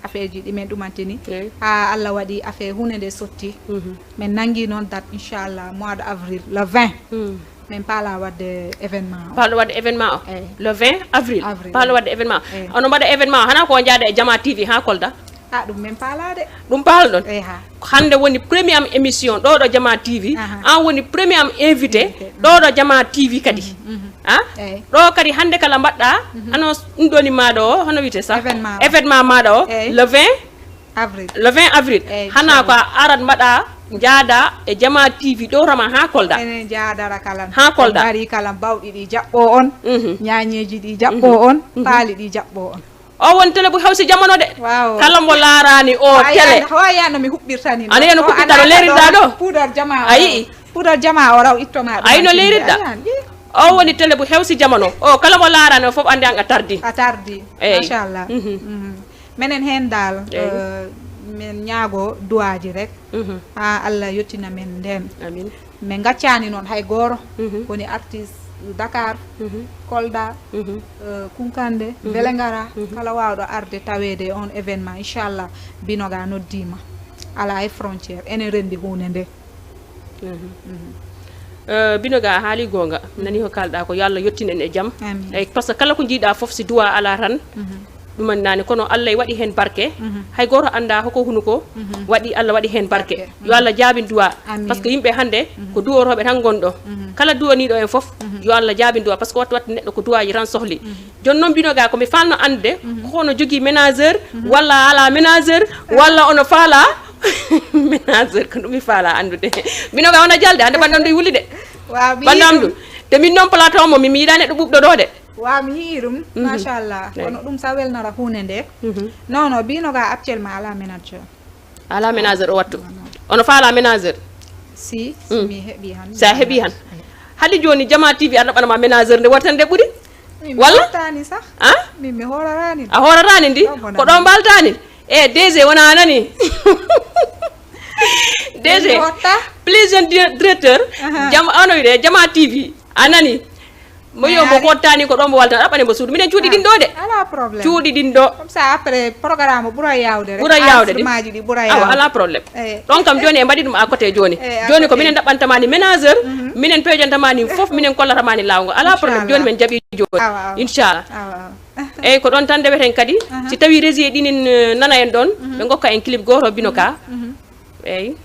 affaire ji ɗi min ɗumantini. Eey. Haa Allah waɗi affaire huunde nde sotti. Mhm. Min nanngi noon date, inchallah, mois de avril, le vingt. Mhm. Min paala waɗde événement o. Paalo waɗde événement o? Eey. Le vingt avril. Avril. Paalo waɗde événement. Eey. Ono mbaɗa événement o, hana ko njaada e Jama T V haa Kolda? Ah, ɗum min paalaade. Ɗum paalɗon? Eey, ha. Hannde woni premier am émission ɗo ɗo Jama T V. Aha. An woni premier am invité. Invité. Ɗo ɗo Jama T V kadi. Mhm, mhm. Ah? Eey. Ɗo kadi hannde kala mbaɗɗa, mhm, annonce ɗum ɗoni maaɗo o, hono wiyetee sa? Événement o. Événement maaɗa o, eey, le vingt avril. Le vingt avril. Eey, hana inchallah. Ko a arat mbaɗa, njaada e Jama T V ɗo rama haa Kolda. Enen njaadara kala. Haa Kolda. En ngari kala bawɗi ɗi jaɓɓo on, mhm, ñaañeeji ɗi jaɓɓo, mhm, on, mhm, paali ɗi jaɓɓo on. O woni télé bu hew si jamono de. Waaw. Kala mbo laaraani o télé. Hawa yano mi huɓɓirtani. Ana yano huɓɓirta no leerirɗa ɗo. Puudar Jama o. A yi'i? Puudar Jama o raw ittoma ɗum. Ayi no leerirɗa? O woni télé bu hew si jamono. O kala mbo laaraani o fof anndi an a tardi. A tardi. Eey. Machallah. Mhm. Mhm. Menen heen daal, eey, euh, min ñaago duwaaji rek. Mhm. Haa Allah yettina men ndeen. Amin. Min ngaccaani noon hay gooto. Mhm. Woni artiste Dakar, mhm, Kolda, mhm, euh, Kunkande, mhm, Vélingara, mhm, kala waawɗo arde taweede e on événement, inchallah, Binoka noddiima. Alaa e frontière, enen renndi huunde nde. Mhm. Mhm. Euh, Binoka, a haali goonga. Mi nani ko kaalɗa ko, yo Allah yettin en e jam. Amin. Eey, par ce que kala ko njiiɗa fof, si duwa alaa tan, mhm, ɗumannaani. Kono Allah waɗi heen barke. Mhm. Hay gooto annda hoko hunuko, mhm, waɗi, Allah waɗi heen barke. Barke. Yo Allah jaabin duwa. Amin. Par ce que yimɓe hannde, mhm, ko duwotooɓe tan ngonɗo. Mhm. Kala duwaniiɗo en fof, mhm, yo Allah jaabin duwa. Par ce que wattu wattu neɗɗo ko duwaaji tan sohli. Mhm. Jooni noon Binoka ko mi faalno anndude, mhm, ko ono jogii ménageur, mhm, walla alaa ménageur, walla ono faala ménageur, ko ɗum mi faala anndude. Binoka wona jalde, hannde banndam ɗum wuli de. Waaw, mi banndam yiɗi ɗum. Ɗum. Te min noon plateau mo, mi, mi yiɗaa neɗɗo ɓuuɓɗo ɗo de. Wa mi yi'i ɗum, mhm, machallah. Eyi. Kono ɗum sa welnara huunde nde. Mhm. Non, non, Binoga actuellement ala manager. Ala manager o wattu. Non, non. Ono faala manager? Si, si, mm, mi heɓi han. Sa heɓi han. Eyi. Hade jooni Jama T V aɗa ɗaɓɓana ma manager nde wartan nde ɓuri? Min mi walla? Hootani sah. Ah? Min mi hoorarani. A hoorarani ndi? Ɗon ko ɗon mbaltani. E D G wona a nani? D G, please, directeur, aha, Jama, ano wiɗe, Jama T V. A nani? Mo yo mo hottani ko ɗon mo walta, ɗaɓɓane mo suudu. Minen cuuɗi ɗin ɗo de. Ala problème. Cuuɗi ɗin ɗo. Comme ça, après, programme ɓura yawde rek. Ɓura yawde ɗi. Maaji ɗi ɓura yawde. Awa, ala problème. Eh. Ɗon kam jooni e mbaɗi ɗum à côté jooni. Eh, à côté. Jooni ko minen ɗaɓɓantamani manager, mhm, minen peejantamani fof, minen kollatamani laawol ngol. Ala problème. Inchallah. Jooni min jaɓi jooni. Awa, awa. Inchallah. Awa, awa. Eyyi, ko ɗon tan ndeweten kadi. Aha. Si tawi régie ɗinin, eh, nana en ɗon, mhm, ɓe ngokka en clip gooto Binoga. Mhm. Eyyi.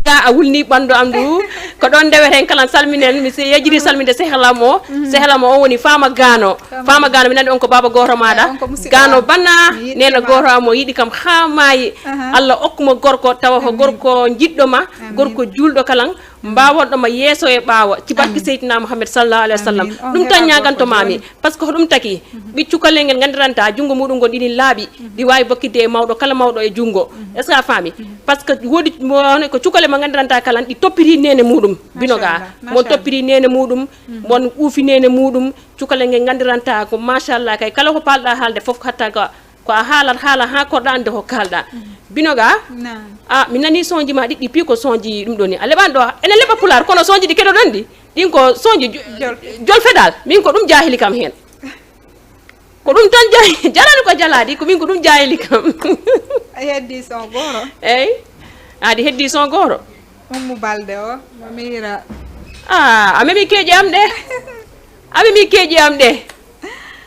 Ga a wulni ɓandu am ndu. Ko ɗon ndeweten kala salminen. Mi se-, yejjiti salminde sehlam o. Mhm. Sehlam o, o woni Fama Gano. Fama Gano, mi nani on ko baba goto maɗa. Eyi, on ko musidɗo Gano am. Banna, mi yiɗi nena ma. Goto am o yiɗi kam ha maayi. Aha. Allah okkuma gorko, tawa ko, amin, gorko jiɗɗo ma, amin, gorko julɗo kalan. Mbawonɗo ma yeeso e ɓaawo, ci barke, amin, Seydina Muhammad sallallahu alaihi wasallam. Amin. On heɓa gorko joni. Ɗum tan ñaganto mami, par ce que ko ɗum taki. Mhm. Ɓiccu kalel ngel gandiranta, junngo muɗum ngol ɗinin laaɓi, mhm, ɗi waawi bokkitde e mawɗo kala mawɗo e junngo. Mhm. Est-ce que a faami? Mhm. Par ce que woodi mo, ko cukale mo gandiranta kalan, ɗi toppiti nene muɗum. Binoga. Machallah, mon machallah. Toppiti nene muɗum, mhm, mon uufi nene muɗum, cukale ngel gandiranta ko machallah kay, kala ko palɗa haalde fof hatta ko Ko a haalat haala haa korɗa annde ko kaalɗa. Mhm. Binoga, naam, a, mi nani sonji ma ɗiɗɗi, pii ko sonji ɗum ɗo ni. A leɓan ɗo, ene leɓa pulaar, kono sonji ɗi keɗoɗon ɗi, ɗin ko sonji jo-, jolfe, jolfe dal. Min ko ɗum jahili kam heen. Ko ɗum tan jahi-, jarani ko jalaadi, ko min ko ɗum jahili kam. A heddi son gooro. Eyi. Aadi heddi son gooto. Ummu Balde o, Mamira. Ah, a memi keeƴe am ɗe. A memi keeƴe am ɗe.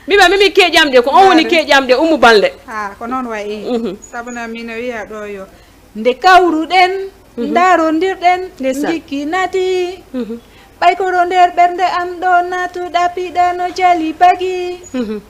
Mimi a memi keeƴe am ɗe, ko on woni keeƴe am ɗe, Ummu Balde. Ha, ko noon wayi. Mhm. Sabu na mino wiya ɗo yo. Nde kawruɗen, mhm, ndarondirɗen, ndiki nati. Mhm. Ɓay ko ɗo nder ɓernde am ɗo natuɗa piɗa no jali bagi. Mhm.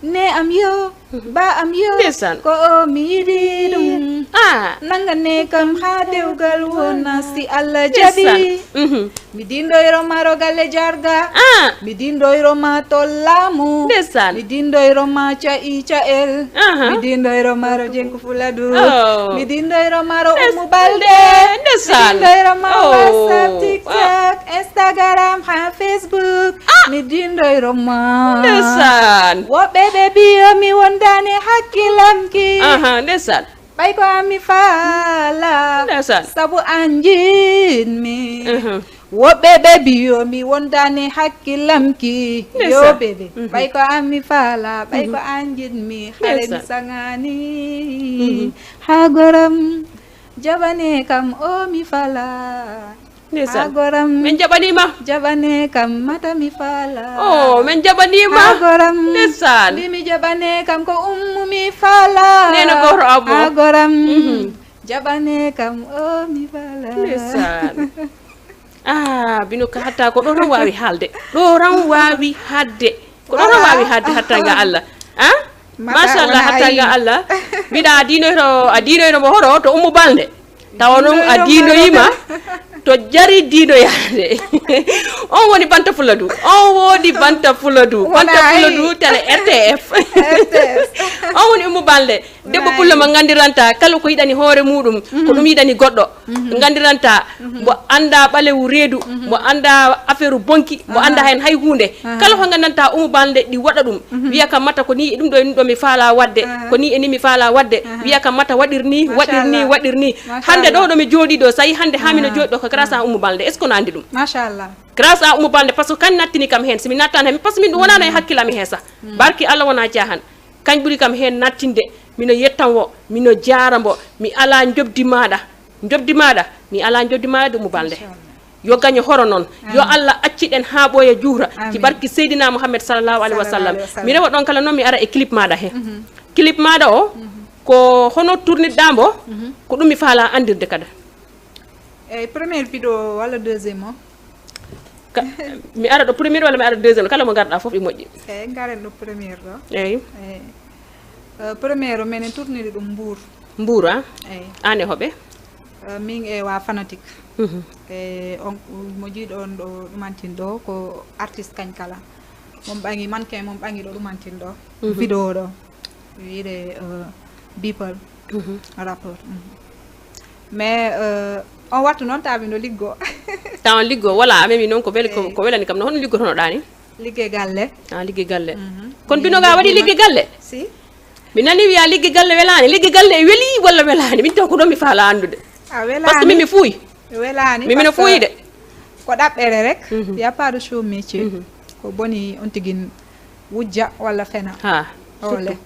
Ne am yo, mhm, ba am yo, ndesan, ko o mi yiɗi ɗum. Ah. Nangane kam ha dewgal wona si Allah jaɓi. Mhm. Mi dindoyro ma ro galle jarga. Ah. Mi dindoyro ma to laamu. Ndesan. Mi dindoyro ma ca'i ca'el. Aha. Mi dindoyro ma ro jenku fuladu. Oh. Mi dindoyro ma ro Ummu Balde. Ndesan. Mi dindoyro ma, oh, WhatsApp, TikTok, Instagram, ha Facebook. Ah. Mi dindoyro ma. Ndesan. Woɓɓe ɓe biyo mi wondani hakkilamki. Aha, ndesan. Ɓay ko ami faala. Ndesan. Sabu an jiɗmi. Mhm. Woɓɓe ɓe biyo mi wondani hakkilamki. Ndesan. Yo bebe. Mhm. Ɓay ko ami faala, ɓay ko, mhm, an jiɗmi. Hare mi, ndesan, sangani. Mhm. Ha goram. Jabane kam o mi faala. Ndesan. Ha goram. Min jaɓanima. Jabane kam mata mi faala. Oh, min jaɓanima. Ha goram. Ndesan. Mbi mi jabane kam ko Ummu mi faala. Nena goto abo. Ha goram. Mhm. Jabane kam o mi faala. Ndesan. Ah, bino ka hatta ko ɗo tan wawi halde. Ɗo tan wawi hadde. Ko ɗo tan wawi hadde hatta ga Allah. Ah? Machallah, hatta ga Allah. Mbiɗa a dinoyto, a dinoyno mo hoɗo to Ummu Balde. Tawa noon a diinoyima to jari diinoyaade. On woni Banta Fuladu. On woni Banta Fuladu. Banta Fuladu tele R T F. On woni Ummu Balde. Debbo pullo mo nganndiranta kala ko yiɗani hoore muuɗum, ko ɗum yiɗani goɗɗo. Nganndiranta mbo annda ɓalewu reedu, mbo annda affaire bonki, mbo annda heen hay huunde. Kala ko nganndantaa Ummu Balde ɗi waɗa ɗum. Wiya kam mata ko nii e ɗum ɗo e ɗum ɗo mi faalaa waɗde, ko nii e nii mi faalaa waɗde. Wiya kam mata waɗir nii, waɗir nii, waɗir nii. Hannde ɗo ɗo mi jooɗii ɗo, so a yii hannde haa mino jooɗi ɗo ko grâce à Ummu Balde. Est-ce que no anndi ɗum? Machallah. Grâce à Ummu Balde, par ce que kañ nattini kam heen. So mi nattaani heen, par ce que min ɗum wonaano e hakkillam heen sah. Barki Allah wonaa caahan. Kañ ɓuri kam heen nattinde. Mino yettan wo, mino jaara mbo, mi alaa njoɓdi maaɗa. Njoɓdi maaɗa, mi alaa njoɓdi maaɗa de Ummu Balde. Yo gaño horo noon. Yo Allah acciɗen haa ɓooya juura. Ci barki Seydina Muhammad sallallahu alaihi wasallam. Mi rewa ɗon kala noon mi ara e clip maaɗa he. Clip maaɗa o, ko hono tournirɗa mbo, ko ɗum mi faalaa anndirde kada. Eyi, première vidéo walla deuxième o? Ka, mi ara ɗo première walla mi ara deuxième, kala mo ngarɗa fof ɗi moƴƴi. Eyi, ngaren ɗo première ɗo. Eyi. Eyi. Eh, première o minen tourniri ɗum Mbour. Mbour, a? Eyi. An e hoɓe? Eh, min e wa fanatique. Mhm. E on mo jiiɗo on ɗo ɗumantin ɗo ko artiste kañ kala. Mon ɓangi mannequin, mon ɓangi ɗo ɗumantin ɗo. Mhm. Vidéo ɗo. Wiide, eh, people. Mhm. Rappeur. Mhm. Mais, eh, on wattu noon tawi no liggo. Taw on liggo, wala, a memi noon ko weli, ko, ko welani kam no, hono liggotonoɗa ni? Ligge galle. Ah, ligge galle. Mhm. Kono bino ga waɗi ligge galle? Si. Mi nani wiya ligge galle welani. Ligge galle e weli walla welani? Min taw ko ɗon mi faala anndude. A welani. Parce que min mi fuuyi. Welani. Min mino fuuyi de. Ko ɗaɓɓere rek. Mhm. Y a pas de show métier. Mhm. Ko boni on tigi wujja walla fena. Ha. Ole. Surtout.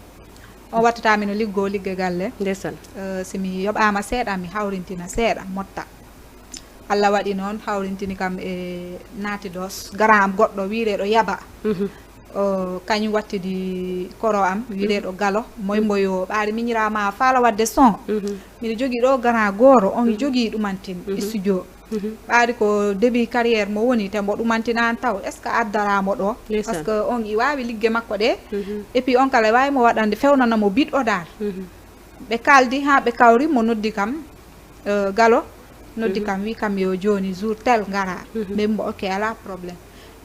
On wattata mino liggo ligge galle. Ndesan. Eh, si mi yoɓama seeɗa, mi hawrintina seeɗa, motta. Allah waɗi noon hawrintini kam e naati dos. Gara am goɗɗo wiireɗo Yaba. Mhm. O, kañum wattidi koro am wiireɗo Galo. Moy mboyo ɓaari miñirama faala wadde son. Mhm. Miɗo jogii ɗo grand gooro, on jogii ɗumantin studio. Mhm. Ɓaari ko début carrière mo woni, te mbo ɗumantinaan taw. Est-ce que addaraa mo ɗo? Ndeysaan. Parce que on i waawi ligge makko ɗe. Mhm. Et puis on kala waawi mo waɗande fewnana mo bit o daal. Mhm. Ɓe kaaldi haa ɓe kawri mo noddi kam, eh, Galo. Noddi kam, wi kam yo jooni jour tel ngaraa. Mhm. Mbe mbo ok, alaa problème.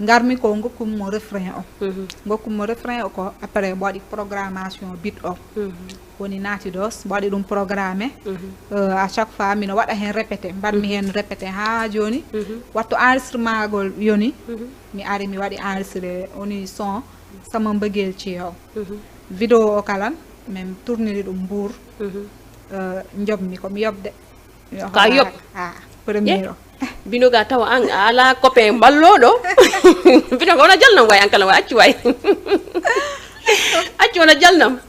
Ngarmi ko ngokkum mo refrain o. Mhm. Ngokkum mo refrain o ko après mbo waɗi programmation bit o. Mhm. Woni naati dos, mbo waɗi ɗum programme. Mhm. Euh, à chaque fois mino waɗa heen répété, mbaɗmi heen répété haa jooni. Mhm. Wattu enregistrement gol yoni. Mhm. Mi ari mi waɗi enregistré woni son sama mbëggeel ci yow. Mhm. Vidéo o kalan min tourniri ɗum Mbour. Mhm. Euh, njoɓmi ko mi yoɓde. Ka yoɓ. Ah, premier o. Binoga tawa an a ala copain mballoɗo. Binoga wona jalnam way an kala way accu way. Accu wona jalnam.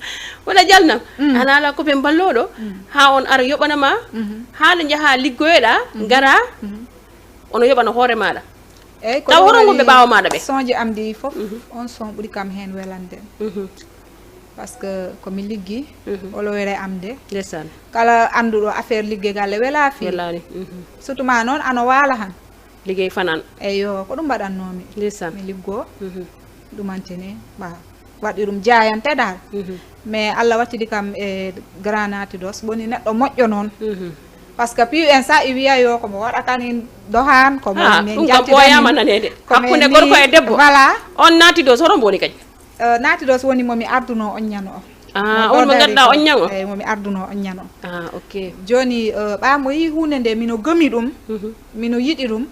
Wona jalnam. Ana ala ko ɓe mballooɗo, haa on ara yoɓana ma, haa nde njahaa liggoyoɗaa, ngaraa, ono yoɓana hoore maaɗa. Eyyi, ko taw ɗum hono ngon ɓe waɗi ɓaawo maaɗa ɓe? Sonji am ɗi fof, on son ɓuri kam heen welande. Parce que ko mi liggi, o lowere am de. Ndeysaan. Kala annduɗo affaire ligge galle welaa fii. Welaani. Surtout ma noon ano waala han. Liggey fanaan. Eyyo, ko ɗum mbaɗannoomi. Ndeysaan. Mi liggoo. Ɗumantini, ɓa waɗi ɗum jaayante daal. Mais Allah wattidi kam e Grand Naati Dos, woni neɗɗo moƴƴo noon. Parce que piiw en sa i wiya yo ko mo waɗa kan in dohan, ko mo Ah, min ɗum kam jaltida ɓooyaama min. Naneede. Ko Hakkunde min gorko e debbo. Voilà. On Naati Dos, hoto mboni kadi? Eh, Naati Dos woni mo mi arduno on ñano o. Ah, Mo on mo Dodari ngannduɗaa ko, on ñaŋo? Eyyi, mo mi arduno on ñano. Ah, ok. Jooni, eh, ɓa mo yi huunde nde mino gëmi ɗum, mino yiɗi ɗum,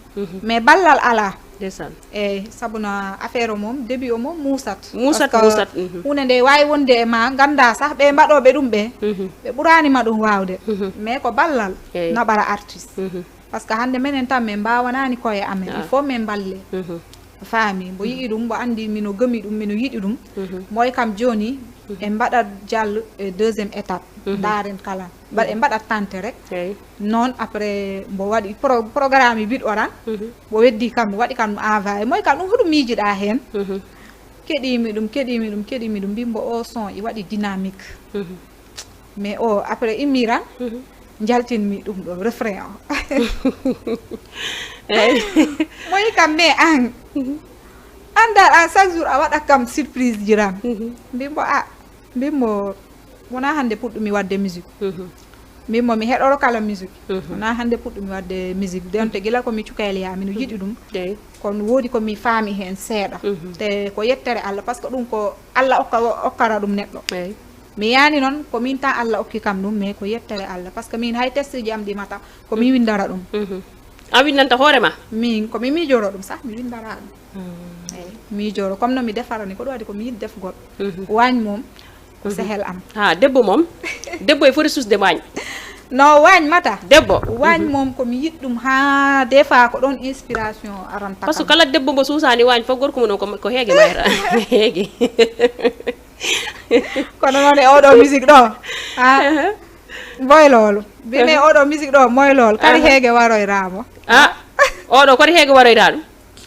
mais ballal alaa. Ndeysaan. Eyyi, sabu na affaire o moom, début o moom muusat. Muusat, Parce que muusat, mhm. Huunde nde waawi wonde e ma, ngannda sah ɓe mbaɗooɓe ɗum ɓe, Mhm. ɓe ɓuraani ma ɗum waawde. Mhm. Mais ko ballal Eyyi. naɓara artiste. Mhm. Parce que hannde menen tan min mbaawanaani koye amen, Ah. il faut min mballe. Mhm. Faami, mbo yi'i ɗum, mbo anndi mino gëmi ɗum, mino yiɗi ɗum. Mhm. Moy kam jooni, Mhm. en mbaɗat jall e deuxième étape. Mhm. Ndaaren kala. Mbaɗ-, en mbaɗat tante rek. Eyyi. Noon après, mbo waɗi pro-, programme yi biɗ oran. Mhm. Mbo weddi kam, mbo waɗi kam envoyé. Moy kam ɗum hoɗum miijiɗaa heen? Mhm. Keɗiimi ɗum, keɗiimi ɗum, keɗiimi ɗum. Mbi mbo o son i waɗi dynamique. Mhm. Mais o, après immiran, Mhm. njaltinmi ɗum ɗo, refrain o. Eyyi. Moy kam, mais an, Mhm. anndal an chaque jour a waɗa kam surprise ji ran. Mhm. Mbi mbo a, mbi mbo wona hannde puɗɗumi waɗde musique. Mhm. Mbi mbo mi heɗoro kala musique. Mhm. Wona hannde puɗɗumi waɗde musique. Donte gila ko mi cukayel yaa, mino yiɗi ɗum. Eyyi. Kono woodi ko mi faami heen seeɗa. Mhm. Te ko yettere Allah, parce que ɗum ko Allah okka-, okkara ɗum neɗɗo. Eyyi. Mi yaani noon, ko min tan Allah okki kam ɗum, mais ko yettere Allah. Parce que min hay test ji am ɗi mata, ko mi windara ɗum. Mhm. A windanta hoore ma? Min, ko mi miijoro ɗum sah, mi windara ɗum. Hmm. Eyyi, miijoro. Comme no mi defara ni, ko ɗum waɗi ko mi yiɗi defgol. Mhm. Waañ moom, ko Mhm. sehel am. Ha, debbo moom, debbo e foti susde waañ. No waañ mata. Debbo. Waañ Mhm. moom, ko mi yiɗi ɗum ha des fois ko ɗon inspiration aranta Parce que kam. kala debbo mbo suusaani waañ fof, gorko mum on ko, ko heege mayra. Heege. Kono noon e oɗo musique ɗo, ha? Aha. Boy loolu. Mbi-, mais Aha. oɗo musique ɗo, moy loolu. Kadi Aha. heege waroyraamo. Ah, oɗo kadi heege waroyraa ɗum.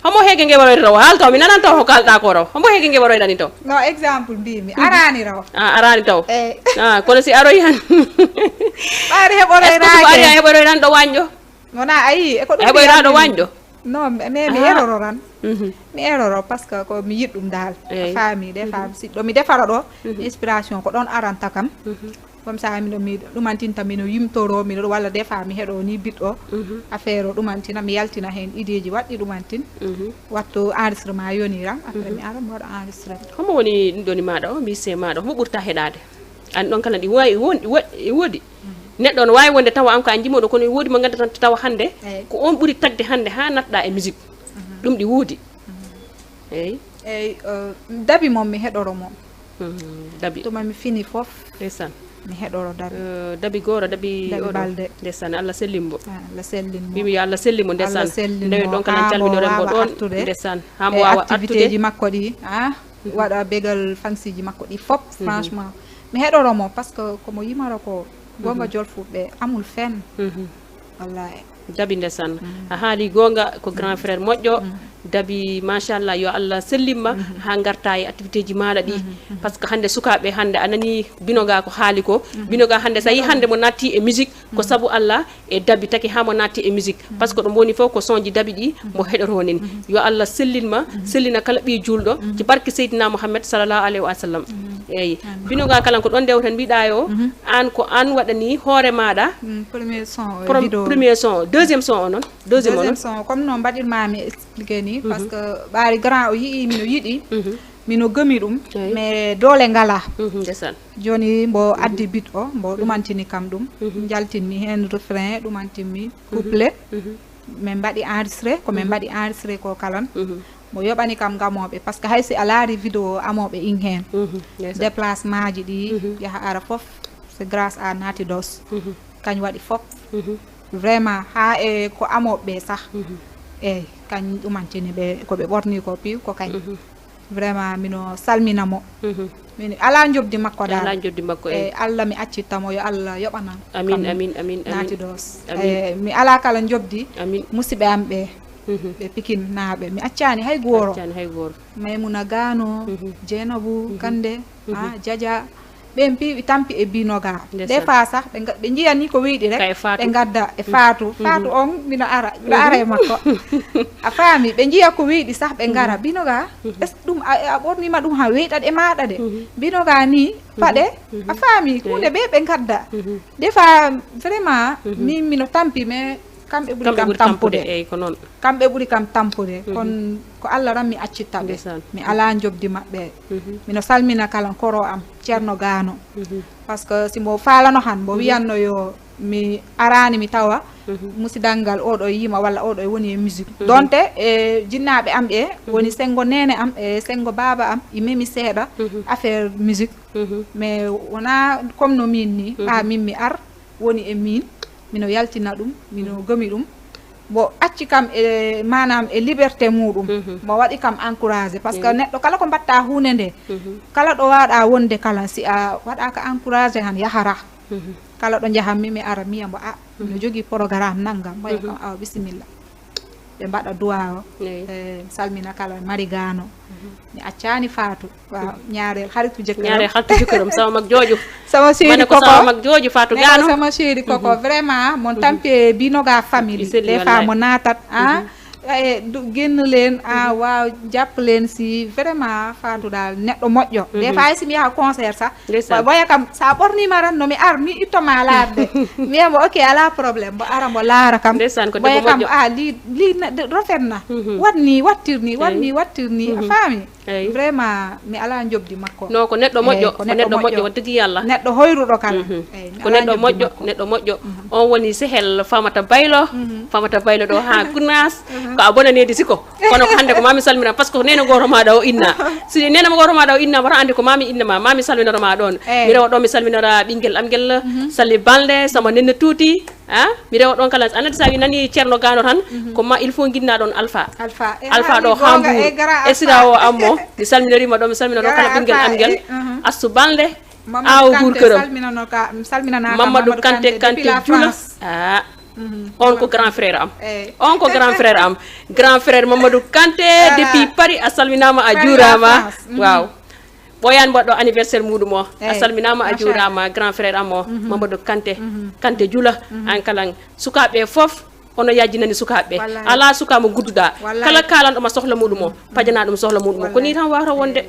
Homo heege nge waroyraa o? Haal taw mi nanan taw ko kaalɗaa ko raw. Homo heege nge waroyraa ni taw? No, exemple mbimi. Mhm. Araani raw. Ah, araani taw. Eyyi. Ah, kono si aroy han. Ɓaari Est-ce que ko ari heɓoroyraake. a heɓoroy tan ɗo waañ ɗo? Wona a yii, e ko ɗum Heɓoyraa ɗo mbiyatmi waañ ɗo? Non, mais, mais mi Ah. eroro tan. Mhm. Mi eroro parce que ko mi yiɗi ɗum dal. Eyyi. A faami, des fois, Mhm. si ɗo mi defara ɗo, Mhm. inspiration ko ɗon aranta kam. Mhm. Comme ça, mino mi ɗumantinta, mino yimtoro, mino walla des fois mi heɗo ni biɗɗo. Mhm. Affaire o ɗumantina, mi yaltina heen idée ji waɗɗi ɗumantin. Mhm. Wattu enregistrement yoniran, après Mhm. mi ara mi waɗa enregistrement. Homo woni ɗum ɗoni maaɗa o, musicien maaɗa, homo ɓurta heɗaade? An ɗon kala ɗi wawi won-, wa-, e woodi. Mhm. Neɗɗo no wawi wonde tawa an ko an jimoɗo, kono e woodi mo ngannduɗaa tan tawa hannde, Eyyi. ko on ɓuri tagde hannde haa natɗa e musique. Mhm. Ɗum ɗi woodi. Mhm. Eyyi. Eyyi, eh, dabi moom mi heɗoro moom. Mhm, dabi. Tuma mi fini fof. Ndeysaan. Mi heɗoro dabi. Eh, dabi gooro, dabi Dabi oɗo. Balde. Ndeysaan, Allah sellin mo. Ah, Allah sellin mo. Mbimi yo Allah sellin mo, ndeysaan. Allah sellin Ndewi mo. ɗon kala Haa mo calminoren mo waawa ɗon. Artude. Ndeysaan, haa mo E waawa activité artude. ji makko ɗi, ah, Mhm. waɗa begal fansiji makko ɗi fof, Mhm. franchement. Mi heɗoro mo, parce que ko mo yimara ko, gonga Mhm. jolfuɓe, amul fenn. Mhm. Wallahi. Dabi ndesan. Mhm. A haali goonga, ko grand Mhm. frère moƴƴo. Mhm. Dabi, machallah, yo Allah sellimma Mhm. haa ngarta e activité ji maaɗa ɗi. Mhm, mhm. Parce que hannde sukaaɓe hannde a nani binoga ko haali ko. Mhm. Binoga hannde so a yi hannde mo natti e musique, ko Mhm. sabu Allah e dabi taki haa mo natti e musique. Mhm. Parce que ɗo mboni fof ko sonji dabi ɗi mo Mhm. heɗoto nin. Mhm. Yo Allah sellinma, Mhm. sellina kala ɓiy julɗo, Mhm. ci barke Seydina Mouhamed sallallahu alayhi wa sallam. Mhm. Eyyi. Amin. Binoga kala ko ɗon ndewten mbiɗa yo, Mhm. an ko an waɗani hoore maaɗa. Mm, premier son, eh, Prom-, vidéo. Premier son, deuxième son o noon. Deuxième o Deuxième noon. son, comme no mbaɗirma mi expliqué ni, Mhm. parce que ɓaari grand o yi'i mino yiɗi, Mhm. mino gëmi ɗum, Eyi. mais doole ngala. Mhm, ndesan. Joni mbo Mhm. addi beat o, mbo Mhm. ɗumantini kam ɗum. Mhm. Njaltinmi heen refrain, ɗumantinmi Mhm. couplet. Mhm. Min mbaɗi enregistré, ko min Mhm. mbaɗi enregistré ko kalan. Mhm. Mo yoɓani kam ngamooɓe, parce que hay si a laari vidéo amooɓe in heen. Mhm, ndesan. Déplacement ji ɗi, Mhm. yaha ara fof, c'est grâce à Nati Dos. Mhm. Kañ waɗi fof. Mhm. Vraiment, haa e ko amooɓe ɓe sah. Mhm. Eyi, kañ ɗumantini ɓe, ko ɓe ɓorni ko piiw, ko kañ. Mhm. Vraiment, mino salmina mo. Mhm. Min alaa njoɓdi makko dal. Alaa njoɓdi makko, eyi. Eyi, Allah mi accitta mo, yo Allah yoɓanan. Amin, kam amin, amin, amin. Naati dos. Amin. Eyi, mi alaa kala njoɓdi. Amin. Musidɓe am ɓe, mhm, ɓe Pikin naaɓe. Mi accaani hay gooro. Accaani hay gooro. Maymuna Gano, mhm, Jeenabu, mhm, Kande, mhm, ah, Jaja. Ɓen pi-, tampi e Binoga. Ndeysaan. Des fois sax, ɓe nga-, ɓe njiya ni ko weyɗi rek, kay Fatou, ɓe ngadda e, mhm, Fatou. Mhm. Fatou on, mino ara, mino, mhm, ara e makko. A faami, ɓe njiya ko weyɗi sax, ɓe ngara. Mhm. Binoga, mhm, est-ce que ɗum a, a ɓornima ɗum ha weyɗat e maɗa de? Mhm. Binoga ni, mhm, paɗe, mhm, a faami, eyi, hunde ɓe, ɓe ngadda. Mhm. Des fois, vraiment, mhm, min mino tampi, mais kamɓe ɓuri, kamɓe kam ɓuri tampude, tampude. Eyi, ko noon. Kamɓe ɓuri kam tampude. Mhm. Kono ko Allah ran mi accitta ɓe. Ndeysaan. Mi alaa njoɓdi maɓɓe. Mhm. Mino salmina kala koro am, Ceerno Gano. Mhm. Parce que si mbo faalano han, mbo, mhm, wiyanno yo mi araani mi tawa, mhm, musidal ngal oɗo yima walla oɗo e woni e musique. Mhm. Donte e jinnaaɓe am ɓe, mhm, woni senngo neene am e senngo baaba am, i memi seeɗa, mhm, affaire musique. Mhm. Mais wonaa comme no min ni, mhm, ɓa min mi ar, woni e min. Mino yaltina ɗum, mino, mhm, gomi ɗum. Mbo acci kam e, maanaam, e liberté muɗum. Mhm. Mbo waɗi kam encouragé. Parce que, mhm, neɗɗo kala ko mbatta huunde nde, mhm, kala ɗo waɗa wonde kala, si a waɗaka encouragé han yahara. Mhm. Kala ɗo njahammi, mi ara, miya mbo, a, mino, mhm, jogii programme nanngam. Mboya, mhm, kam, awa, bisimilla. Ɓe mbaɗa duwa o. Eyi. Eh, mi salmina kala Mari Gano. Mhm. Mi accaani Fatou. Waaw, ñaareel xaritu jëkkëram. Ñaareel xaritu jëkkëram, sama mag jooju. Sama chéri Koko. Sama mag jooju, Fatou Gano. Sama chéri Koko, mhm, vraiment, mon, mhm, tampi e Binoga family. Des fois, wallaay, mo naatat, ah, mhm, eh, du-, génn leen, ah, mhm, waaw, jàpp leen si, vraiment, Fatou daal, neɗɗo moƴƴo. Des, mhm, fois, si mi yaha concert sax, ndeysaan, boya kam, sa ɓornima ran, no mi ar, mi ittoma laarde. Mi wiya mbo, ok, ala problème, mbo ara, mbo laara kam. Ndeysaan, ko debbo moƴƴo. Boya kam, ah, lii, lii na-, de-, rafet na. Mhm. Wat ni, wattir ni, wat ni, eyi, wattir ni, a, mhm, faami? Eyi. Vraiment, mi alaa njoɓdi makko. Non, ko neɗɗo moƴƴo, eyi, ko neɗɗo moƴƴo, wa digi Yalla. Neɗɗo hoyruɗo kala. Mhm. Eyi, mi alaa njoɓdi makko. Ko neɗɗo moƴƴo, neɗɗo moƴƴo. Mhm. On woni sehel Famata Baylo. Mhm. Famata Baylo ɗo ha Gunaas. Mhm. Ko a bona needi siko. Kono ko hannde ko mami salmina, parce que nene goto maɗa o inna. Si nene goto maɗa o inna, wata andi ko mami inna ma, mami salminoro ma ɗon. Eyi. Mi rewa ɗon, mi salminora ɓingel am ngel, mhm, Sali Balde, sama nenne tuuti. Ah, mi rewa ɗon kala, anndi sa wi nani Ceerno Gano tan, mhm, ko ma, il faut nginna ɗon Alpha. Alpha. Eh, Alpha ɗo ha Mbour. E sirawo am mo, mi salminorima ɗon, mi salminoro kala ɓingel am ngel, eh, mhm, Assu Balde, awo Kanté, Bourkeureum. Salminano ka, salminanaka Mamadou Kanté, Kanté depuis la Jula. France. Ah. Mhm. On ko grand frère am. Eyi. On ko grand frère am. Grand frère Mamadou Kanté, voilà, depuis Paris, a salminama, a juurama. Paris, la France. Mhm. Waaw. Ɓoyan mbaɗɗo anniversaire muɗum o. A, eyi, salminama, a, machallah, juurama, grand frère am o, mhm, Mamadou Kanté, mhm, Kanté Jula, mhm, an kalan. Sukaaɓe fof, ono yajjinani sukaaɓe. Wallahi. Ala suka mo gudduɗa. Wallahi. Kala kalanɗo ma sohla muɗum o, mhm, pajana ɗum sohla muɗum o. Ko ni tan wawata wonde.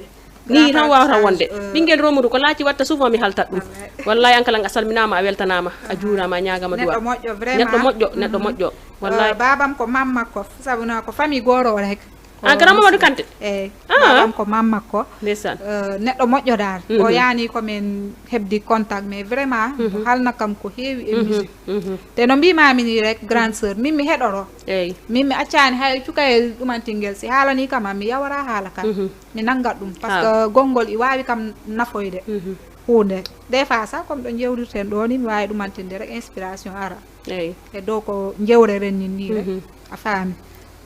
Eyi. Ni tan wawata wonde. Ɓingel romudu ko laaci watta souvent mi haltat ɗum. Wallahi. Wallahi, an kalan a salminama, a weltanama, a, aha, juurama, a ñagama duwa. Neɗɗo moƴƴo, vraiment. Neɗɗo moƴƴo, neɗɗo, mhm, moƴƴo. Wallahi. Eh, babam ko mam makko, sabu na ko famille goro o rek. Ah, ko grand Mamadou Kanté? Eyi. Ah. Babam ko mam makko. Ndeysaan. Eh, neɗɗo moƴƴo dal. Mhm. O yani ko min hebdi contact, mais vraiment, mhm, o halna kam ko heewi e, mhm, musique. Mhm. Te no mbimami ni rek, grande, mhm, sœur, min mi heɗoro. Eyi. Min mi accani hay cukayel ɗumantingel, si haalani kam, mi yawara haala kan. Mhm. Mi nanngat ɗum, parce que, ah, gonngol i waawi kam nafoyde, mhm, huunde. Des fois sax, comme ɗo njewrirten ɗo ni, mi waawi ɗumantinde rek, inspiration ara. Eyi. E dow ko njewreren nin ni rek. Mhm. A faami?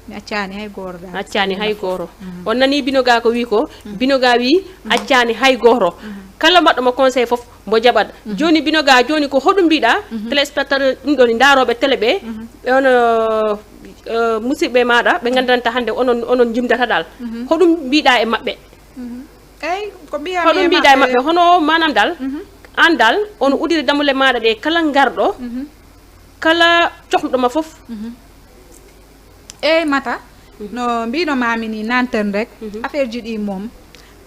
Mi accaani hay gooro dal. Accaani hay gooro. Mhm. On nani Binoga ko wi ko? Mhm. Binoga wi, mhm, accaani hay gooro. Mhm. Kala mbaɗɗo mo conseil fof, mbo jaɓat. Mhm. Jooni Binoga, jooni ko hoɗum mbiɗa? Mhm. Téléspectateur ɗum ɗo ni, ndaarooɓe télé ɓe, mhm, ɓe on, euh, euh, musidɓe maɗa, ɓe ngandanta hannde onon, onon jimdata dal. Mhm. Hoɗum mbiɗa e maɓɓe? Mhm. Eyi, ko mbiya hoɗum mbiɗa e maɓɓe? Hono manam dal, mhm, an dal, ono, mhm, udiri damule maɗa ɗe kala ngarɗo, mhm, kala cohluɗo ma fof. Mhm. Eyi, Mata, mhm, no mbino mami ni nanten rek, mhm, affaire ji ɗi moom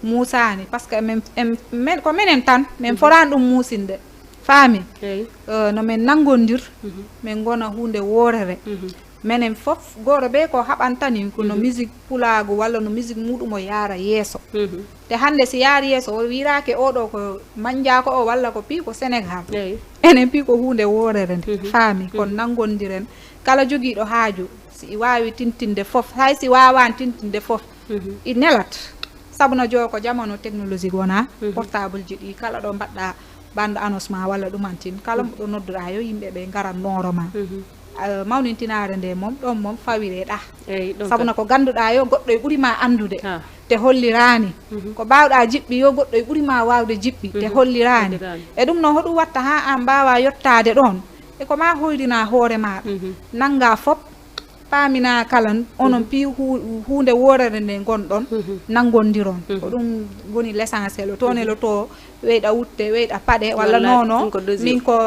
muusani, parce que men, en, men, ko menen tan, min, mhm, forani ɗum muusinde. Faami? Eyi. Eh, no men nanngondir, mhm, men ngona huunde woorere. Mhm. Menen fof, gooro be ko haɓanta nin, ko no, mhm, musique pulaagu walla no musique muɗum o yaara yeeso. Mhm. Te hannde si yaari yeeso, o wirake oɗo ko manjaako o walla ko pii ko Sénégal. Eyi. Enen pii ko huunde woorere nde. Mhm. Faami, kon, mhm, nanngondiren. Kala jogiiɗo haaju, si i waawi tintinde fof, hay si waawaan tintinde fof, mhm, i nelat. Sabu no joo ko jamanu technologique wona, mhm, portable ji ɗi, kala ɗo mbaɗɗa bande annonce ma walla ɗumantin, kala, mhm, mo ɗo nodduɗa yo yimɓe ɓe ngaran nooro ma. Mhm. Ah, mawnintinaare nde moom, ɗon moom fawire ɗa. Eyi, ɗon. Sabu na ko ganduɗa yo goɗɗo e ɓuri ma andude. Ha. te holliraani. Ko mbaawɗaa jiɓɓi, yo goɗɗo e ɓuri ma waawde jiɓɓi, te holliraani. E ɗum noon, hoɗum watta haa aan mbaawaa yottaade ɗoon? E ko ma hoyrinaa hoore maaɗa, nanngaa fop, paaminaa kala, onon piyi hu-, huunde woorere nde ngonɗon, nanngondiron. Ko ɗum woni l'essentiel. O toon e lo to, weyɗa wutte, weyɗa paɗe, walla non non, min ko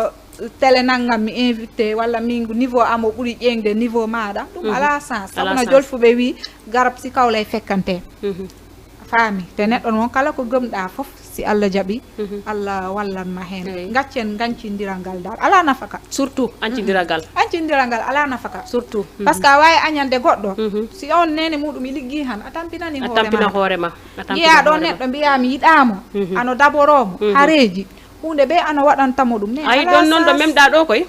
télé nanngam mi invité, walla min ko niveau am o ɓuri ƴeeŋde niveau maaɗa. Ɗum alaa sens. Sabu no jolfuɓe wi, garab si kawlay fekkante. A faami? Te neɗɗo noon, kala ko gomɗaa fof, si Allah jaɓi, Allah wallan ma heen. Eey. Ngaccen ngañcindiral ngal dal. Alaa nafaka. Surtout ancindiral ngal. Ancindiral ngal alaa nafaka. Surtout. Parce que a waawi añande goɗɗo. Si on neene muɗum i liggi han, a tampinani A hoore tampina ma. Hoore ma. A tampina Njiyaa ɗo hoore ma. Neɗɗo mbiyaa mi yiɗaa mo, ano daboroo mo, hareeji. Huunde be ano waɗanta mo ɗum. Ne, Ayi alaa ɗon noon ɗo sens. Memɗaa ɗo koy.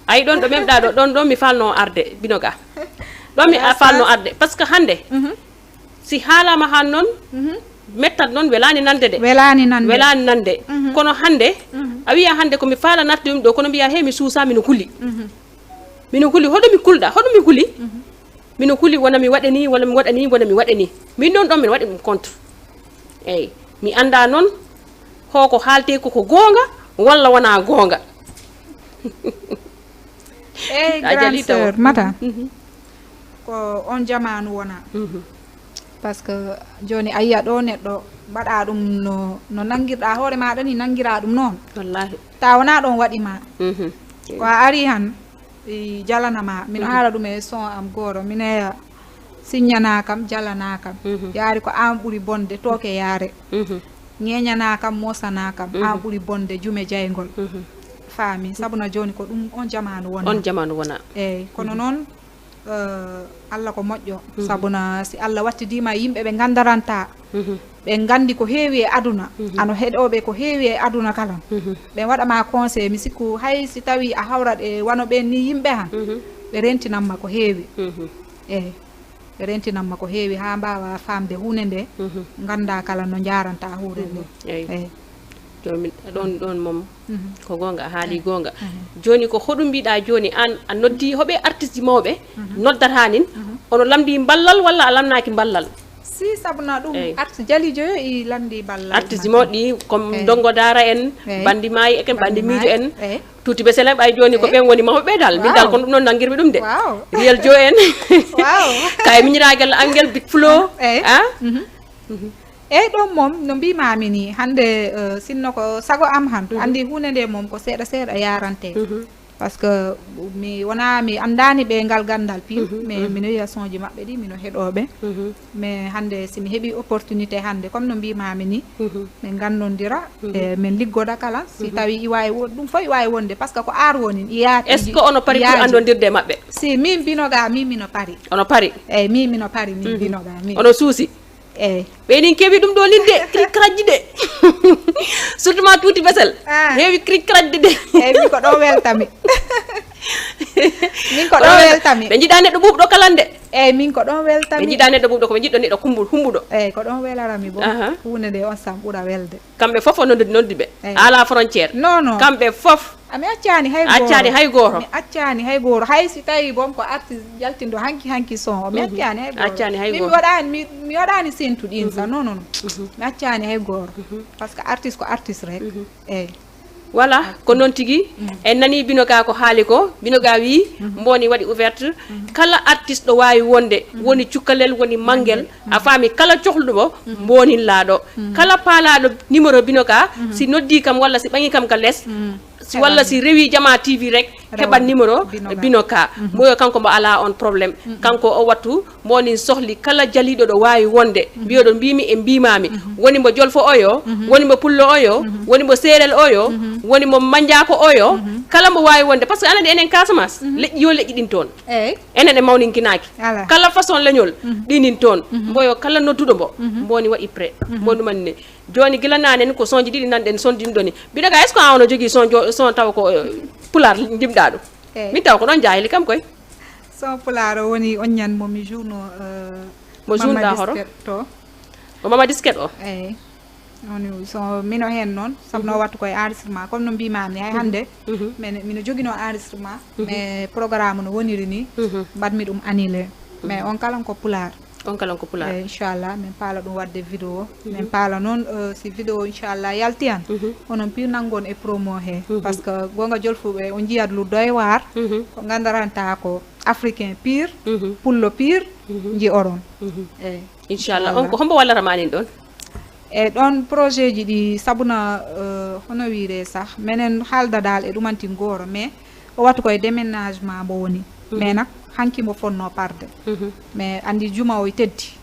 Ayi ɗon ɗo memɗaa ɗo, ɗon ɗo mi falno arde, bino ga. Ɗon mi Alaa falno sens. Arde. Parce que hannde, si haalaama haan noon, mettat noon welaani nande de. Welaani nande. Welaani nande. Kono hannde, a wiya hannde ko mi faala natti ɗum ɗo, kono mbiya he mi suusa, mino kuli. Mino kuli, hoɗo mi kulɗa, hoɗo mi kuli? Mino kuli wona mi waɗe ni, wona mi waɗa ni, wona mi waɗe ni. Min noon ɗon min waɗi ɗum contre. Eey, mi annda noon, hoo ko haalte ko, ko goonga, walla wona goonga. Eey, A grande jali taw. Sœur, Mata. Ko on jamaanu wona. Parce que jooni a yiya ɗo neɗɗo mbaɗa ɗum no, no nanngirɗa hoore maɗa ni, nanngira ɗum noon. Wallahi. Ta wona ɗon waɗi ma. Ko a ari han, i jalana ma. Mino haala ɗum e son am gooro. Mino heya siññana kam, jalana kam. Yaari ko an ɓuri bonde, tooke yaare. Ñeeñana kam, moosana kam. An ɓuri bonde, jume jayngol. Faami. Sabu na jooni ko ɗum on jamaanu wona. On jamaanu wona. Eey, kono noon, eh, Allah ko moƴƴo. Sabu na si Allah wattidii ma yimɓe ɓe nganndaranta, ɓe nganndi ko heewi e aduna, ano heɗooɓe ko heewi e aduna kala. Ɓe waɗa ma conseil, mi sikku hay si tawii a hawrat e wano ɓeen ni yimɓe han, ɓe rentinan ma ko heewi. Eey. Ɓe rentinan ma ko heewi haa mbaawa faamde huunde nde, ngannda kala no njaaranta huunde nde. Eey. Eey. Jooni ɗon, ɗon mom, ko goonga, a haali goonga. Jooni ko hoɗum mbiɗa jooni, aan a noddi hoɓe artiste mawɓe, noddata nin, ono lamndi mballal walla a lamnaaki mballal? Si sabu na ɗum, Eey. Artiste Jalijo yo i lamndi ballal Artiste makko. Mawɗi, comme Eey. Ndongo Daara en, Eey. Bandi Maayi en, Bandi Bandi Miijo Maayi. En. Eey. Tuuti Besel en, ɓay jooni ko Eey. Ɓen woni mawɓe ɓe dal. Min dal Waaw. Kono ɗum noon nanngirmi ɗum de. Waaw. Riyel Jo en. Waaw. Kay miñiraagal Angel, Big Flo. Eey. Ah? Eey, ɗon mom, no mbiimaami ni, hannde, eh, sinno ko sago am han, anndi huunde nde mom ko seeɗa seeɗa yaarante. Parce que mi wona, mi anndaani ɓe ngal ganndal pim, mais mino yiya sonji maɓɓe ɗi, mino heɗoo ɓe. Mais hannde si mi heɓi opportunité hannde, comme no mbiimaami ni, min nganndondira, e min liggoda kala, si tawi i waawi won, ɗum fof i waawi wonde, parce que ko aar woni, i yaati, Est-ce que ono pari pour yaaji. Anndondirde e maɓɓe? Si, min binoga, min mino pari. Ono pari? Eey, min mino pari, min binoga, min. Ono suusi? Eey. Ɓe nin kewi ɗum ɗo linde, kri krajji de. Surtout ma Tuuti Besel. Ah. Heewi kri krajji de. Eey, min ko ɗo weltami. Min ko ɗo weltami. Ɓe njiɗa neɗɗo ɓuuɓɗo kala nde. Eey, min ko ɗon weltami. Ɓe njiɗa neɗɗo ɓuuɓɗo, ko ɓe njiɗɗo neɗɗo kumbul-, humbuɗo. Eey, ko ɗon welarami bo. Aha. Huunde nde on sam ɓura welde. Kamɓe fof o noddi, noddi ɓe. Eey. Ala frontière. Non, non. Kamɓe fof. A mi accaani hay A accaani gooto. Hay gooto. Mi accaani hay gooto. Hay si tawi bom ko artiste jaltindo hanki, hanki son o. Mi Mhm. accaani hay A gooto. accaani hay Min mi gooto. waɗaani, mi, mi waɗaani sentu ɗin sa. Mhm. Non, non, non. Mhm. Mi accaani hay gooto. Mhm. Parce que artiste ko artiste rek. Mhm. Eey. Voilà, ko noon tigi. En nanii Bino ga ko haali ko. Bino ga wii, Mboni waɗi ouverte. Kala artiste ɗo waawi wonde, woni cukkalel, woni manngel, a faami, kala cohluɗo mo, Mboni laaɗo. Kala paalaaɗo numéro Bino ga, si noddii kam walla si ɓaŋi kam ka les, si walla si rewi Jama T V rek, heɓat numéro Bino ga. Mboyo kanko mbo alaa on problème. Kanko o wattu Mboni sohli kala jaliiɗo ɗo waawi wonde, mbiyoɗo mbiimi e mbiimaami, woni mbo Jolfo oyo, woni mbo Pullo oyo, woni mbo Seerel oyo, woni mbo Mannjaako oyo, kala mbo waawi wonde, parce que aɗa anndi enen Casamance, leƴƴi yo leƴƴi ɗin toon. Eey. Enen en mawninkinaaki. Alaa. Kala façon leñol, ɗinin toon. Mboyo kala nodduɗo mbo, Mboni waɗi prêt. Mbo ɗumanne. Jooni gila naane ni ko sonji ɗiɗi nanɗen sondinɗo ni. Mbiɗa ga, est-ce que a ono jogii son jo-, son tawa ko, eh, pulaar njimɗaa ɗum? Eey. Min tawa ko ɗon jaahili kam koy. Son pulaar o woni on ñan mo mi jouno, eh, Mo jounoɗaa Mama hoto? Disket to. Mo Mama Disket o? Eey. Woni so mino heen noon, sabu no wattu koye enregistrement, comme no mbiimaami hay hannde, min, mino joginoo enregistrement, mais programme no woniri ni, mbaɗmi ɗum annulé. Mais on kala ko pulaar. On kala on ko pulaar. Eh, inchallah min paala ɗum wadde vidéo, min paala noon, eh, si vidéo inchallah yalti han, onon piir nanngon e promo he, parce que gonga jolfuɓe on njiyat lu doy waar, ko nganndaranta ko africain piir, pullo piir, nji oron. Eyi. Inchallah. On ko hombo wallata ma nin ɗon? E ɗon projet ji ɗi sabuna, eh, hono wiire sah menen haalda dal e ɗumantin gooro, mais o wattu koye déménagement mbo woni, mais nak hanki mbo fonno parde, mais andi juma o e teddi.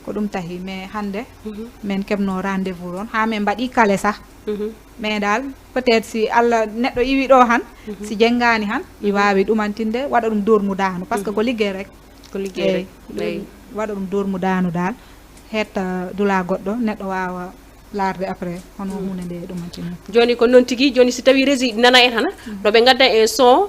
Ko ɗum tahi, mais hannde min keɓno rendez-vous ɗon ha min mbaɗi kale sah. Mais dal peut-être si allah neɗɗo iwi ɗo han, si jengani han i wawi ɗumantinde, waɗa ɗum dormu dano, parce que ko liggey rek. Ko liggey rek. Eyi. Waɗa ɗum dormu dano dal, hetta dula goɗɗo neɗɗo wawa larde après hono hunde nde ɗumantinni. Joni ko noon tigi. Joni si tawi régie nana en hana, no ɓe gadda en son,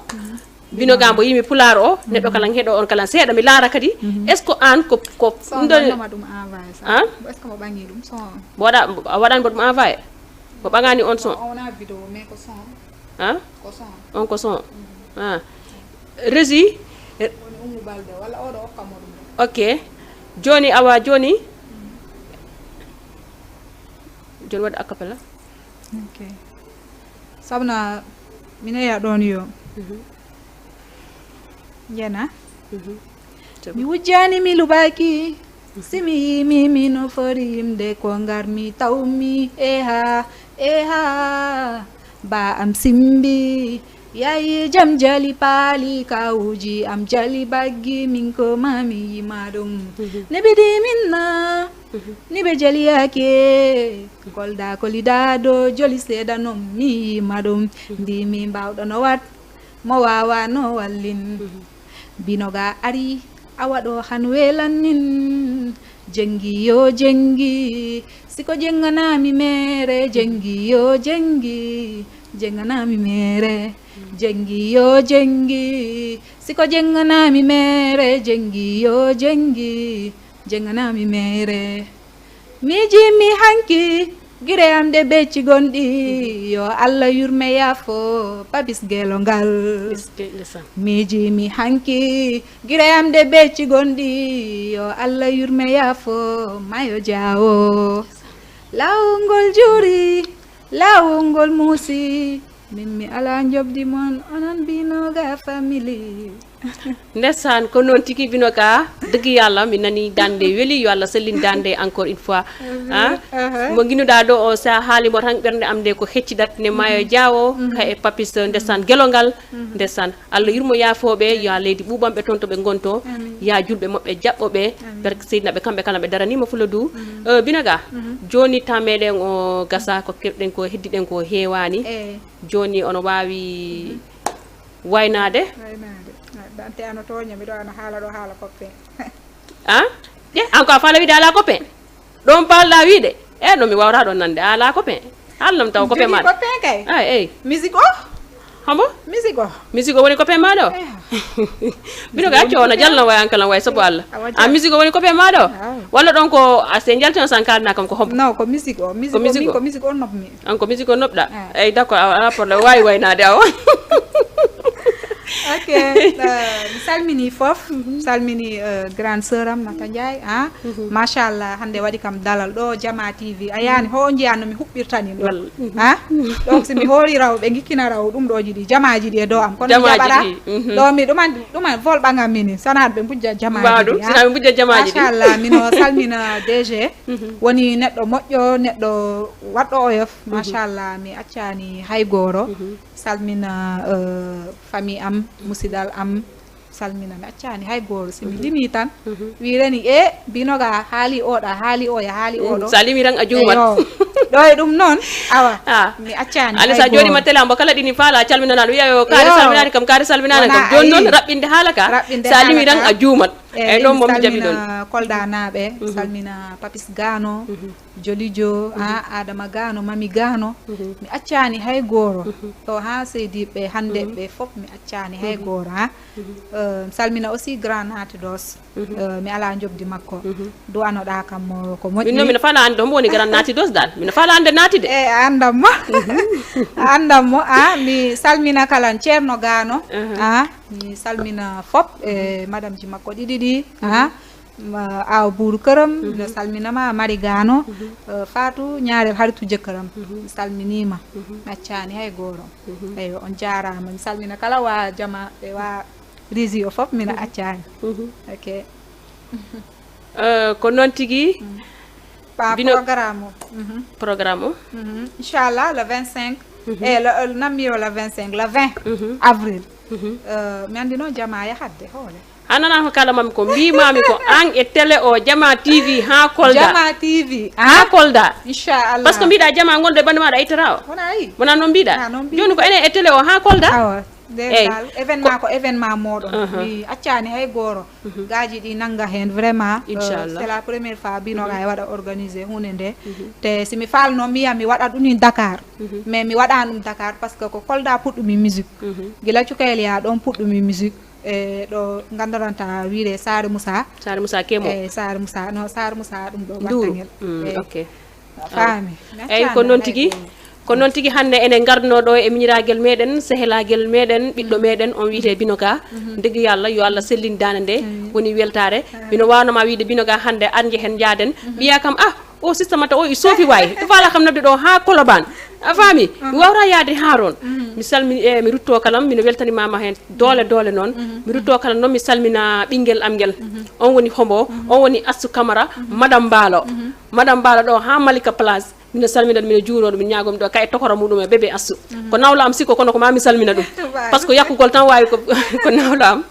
bino ga mbo yimi pulaar o, neɗɗo kala heɗo on kala seeɗa mi laara kadi. Est ce que an ko ko Son ɗum ɗo wannoma ɗum envoyé sah. An? Est ce que mo ɓangi ɗum son? Mbo waɗa a waɗani mbo ɗum envoyé? Ko ɓagani on son? O wona vidéo mais ko son. An? Ko son. On ko son. Ah. Régie. Woni Umu Balde walla oɗo hokkamo ɗum ɗo. Ok. Joni awa joni. Joni waɗi acapella. Ok. Sabna mine ya ɗon yo. Jena. Mi wujjani mi luɓaki, si mi yimi mino fori yimde ko ngarmi tawmi. Eha, eha. Ba am simbi, yayi jam jali paali kawuji am jali baggi min ko mami yima ɗum. Ni ɓe diminna, ni ɓe jaliyake. Kolda kolidaɗo joli seeɗa non mi yima ɗum. Mbimi mbawɗo no wat, mo wawano wallin. Binoga ari, awa ɗo han welannin. Jengi yo jengi, siko jenganami mere. Jengi yo jengi, jenganami mere. Jengi yo jengi, siko jenganami mere. Jengi yo jengi, jenganami mere. Miijimi hanki gire am ɗe becci gonɗi, yo Allah yurme yaafo Papis Gelo ngal. Miijimi hanki gire am ɗe becci gonɗi, yo Allah yurme yaafo Mayo Jaawo. Laawol ngol juuri, laawol ngol muusi, min mi alaa njoɓdi mon, onon Binoga family. Ndeysaan, ko noon tigi. Binoga, dëgg yàlla mi nani dande weli, yo Allah sellin dande encore une fois. Ah, mo nginuɗa ɗo o, sa haali mo tan ɓernde am nde ko heccidat ne Mayo Jaawo ka e Papis. Ndeysaan, gelongal. Ndeysaan, Allah yurmo yaafooɓe, ya leydi ɓuuɓam ɓe toon to ɓe ngonto, ya julɓe maɓɓe jaɓɓo ɓe. Barke Seydina ɓe kamɓe kala ɓe daranima Fuladu. Eh, Binoga, joni temps meɗen o gasa, ko keɓɗen ko heddiɗen ko heewani. Joni ono waawi waynaade. Waynaade. Dante ano tooña miɗo ano haala ɗo haala koppe. Ah, ƴe an ko a faala wiide ala copain? Ɗon palɗa wiide? E ɗo mi wawata ɗon nande ala copain. Haalnam taw copain maɗa. Copain kay. Ay, ey. Musique o? Hombo? Musique o. Musique o woni copain maɗa o? Binoga acco wona jalna way an kala way sabu Allah. A musique o woni copain maɗa o? Walla ɗon ko a se jaltino san kalna kam ko hombo? Non, ko musique o. Musique o min ko musique o nopmi. An ko musique o nopɗa? Ey, d'accord, awa, ala problème, wawi waynade awa. Ok. Eh, mi salmini fof, mi salmini eh, grande sœur am Mata Ndiaye, ah. Machallah, hande waɗi kam dalal ɗo Jama T V. A yani ho jiyano mi huɓɓirtani ɗo. Ah, donc si mi hoori raw ɓe gikkina raw ɗum ɗo jiɗi jamaji ɗi e do am kono mi jaɓara. Ɗo mi ɗuman ɗuman vol ɓagam mini sanat ɓe bujja jamaji ɗi. Sina ɓe bujja jamaji ɗi. Machallah, mino salmina D G. Woni neɗɗo moƴƴo, neɗɗo waɗɗo oyof. Machallah, mi accani hay gooro. Salmina eh, famille am, musidal am. Salmina mi accani hay gooro, si mi limi tan. Wireni e Binoga haali oɗa, haali oya, haali oɗo. Sa limi tan a juumat. Eyo. Ɗo e ɗum noon, awa. Mi accani. Alisa joni ma tela mbo kala ɗini faala calminana ɗum, yayo kaari salminani kam, kaari salminani kam. Joni noon raɓɓinde haala ka. Sa limi tan a juumat. Eyi ɗon moom jaɓi ɗon. Kolda naaɓe, salmina Papis Gano, Jolijo, a Adama Gano, Mami Gano. Mi accani hay gooro. To ha seydiɓe hande ɓe fof mi accani hay gooro ha. Eh, mi salmina aussi grand nati dos. Eh, mi ala jobdi makko. Du'anoɗa kam mo ko moƴƴi. Min noon mino fala ande hombo woni grand nati dos dal. Mino fala ande nati de. E a andam mo. A andam mo, a mi salmina kalan Ceerno Gano. A mi salmina fop e madame ji makko ɗiɗi ɗi. A Ma, aw buuru këram, mhm, no salminama, Mari Gano, mhm, eh, Fatou, ñaareel xaritu jëkkëram. Mhm. Mi salminima. Mhm. Mi accaani hay gooro. Mhm. Eyyo, on jaaraama. Mi salmina kala wa jama, e wa Rizio fof, mina, mhm, accaani. Mhm. Ok. Eh, ko noon tigi. Mm. Pa bino programme o. Mhm. Programme o. Mhm. Inchallah, le vingt-cinq. Mhm. E le, eh, nammi o le vingt-cinq, le vingt, mhm, avril. Mhm. Eh, mi anndi noon jama yahadde hoole. A nana ko kalamami ko, mbimami ko an e télé o, Jama T V ha Kolda. Jama T V, ha, ah? Kolda. Inchallah. Parce que mbiɗa jama gonɗo e ɓandu maɗa a ittata o. Wona yi. Wona noon mbiɗa. Ah, noon mbiɗa. Joni ko enen e télé o ha Kolda. Awa. Nden, eyyi, dal événement ko événement moɗon. Uh-huh. Mi accani hay gooro. Mhm. Gaaji ɗi nanga hen vraiment. Euh, inchallah, c'est la première fois Binoga, mhm, e waɗa organisé hunde nde. Mhm. Te si mi falno mbiya mi waɗa ɗum in Dakar. Mhm. Mais mi waɗani ɗum Dakar parce que ko Kolda puɗɗumi musique. Mhm. Gila Cukael ya ɗon puɗɗumi musique. E ɗo ganduɗanta wiide Saare Moussa. Saare Moussa Kemo. E Saare Moussa, no Saare Moussa ɗum ɗo Nduru. Battangel. Mm, e ok. Faami. Eyyi, ko noon tigi. Ko noon tigi, hannde enen ngarduno ɗo e miñiraagal meɗen, sehilaagal meɗen, ɓiɗɗo meɗen, on wiyete Binoga. Mhm. Ndegi yo Allah, yo Allah sellin daande nde. Amin. Woni weltaare. Amin. Mino waawno ma wiide Binoga hannde ar njehen njaaden. Mhm. Mbiya kam, ah, o sista Mata o i soofi waay. To faala kam nodde ɗo haa Kolobaan. A faami? Mhm. Mi waawra yaade haa toon. Mhm. Mi salmini, e, mi rutto kala, mino weltanimama heen doole, mhm, doole noon. Mhm. Mi rutto kala noon, mi salmina ɓinngel am ngel. Mhm. On woni hombo, mhm, on woni Astou Camara, mhm, Madame Mbaalo. Mhm. Madame Mbaalo ɗo haa Malika Place. Mino salmina ɗum, mino juuro ɗum, mino ñaago ɗum ɗo kay tokora muɗum e bébé Astou. Mhm. Ko nawlo am sikko, kono ko ma mi salmina ɗum. Waaw. Parce que yakkugol tan waawi ko, ko nawlo am.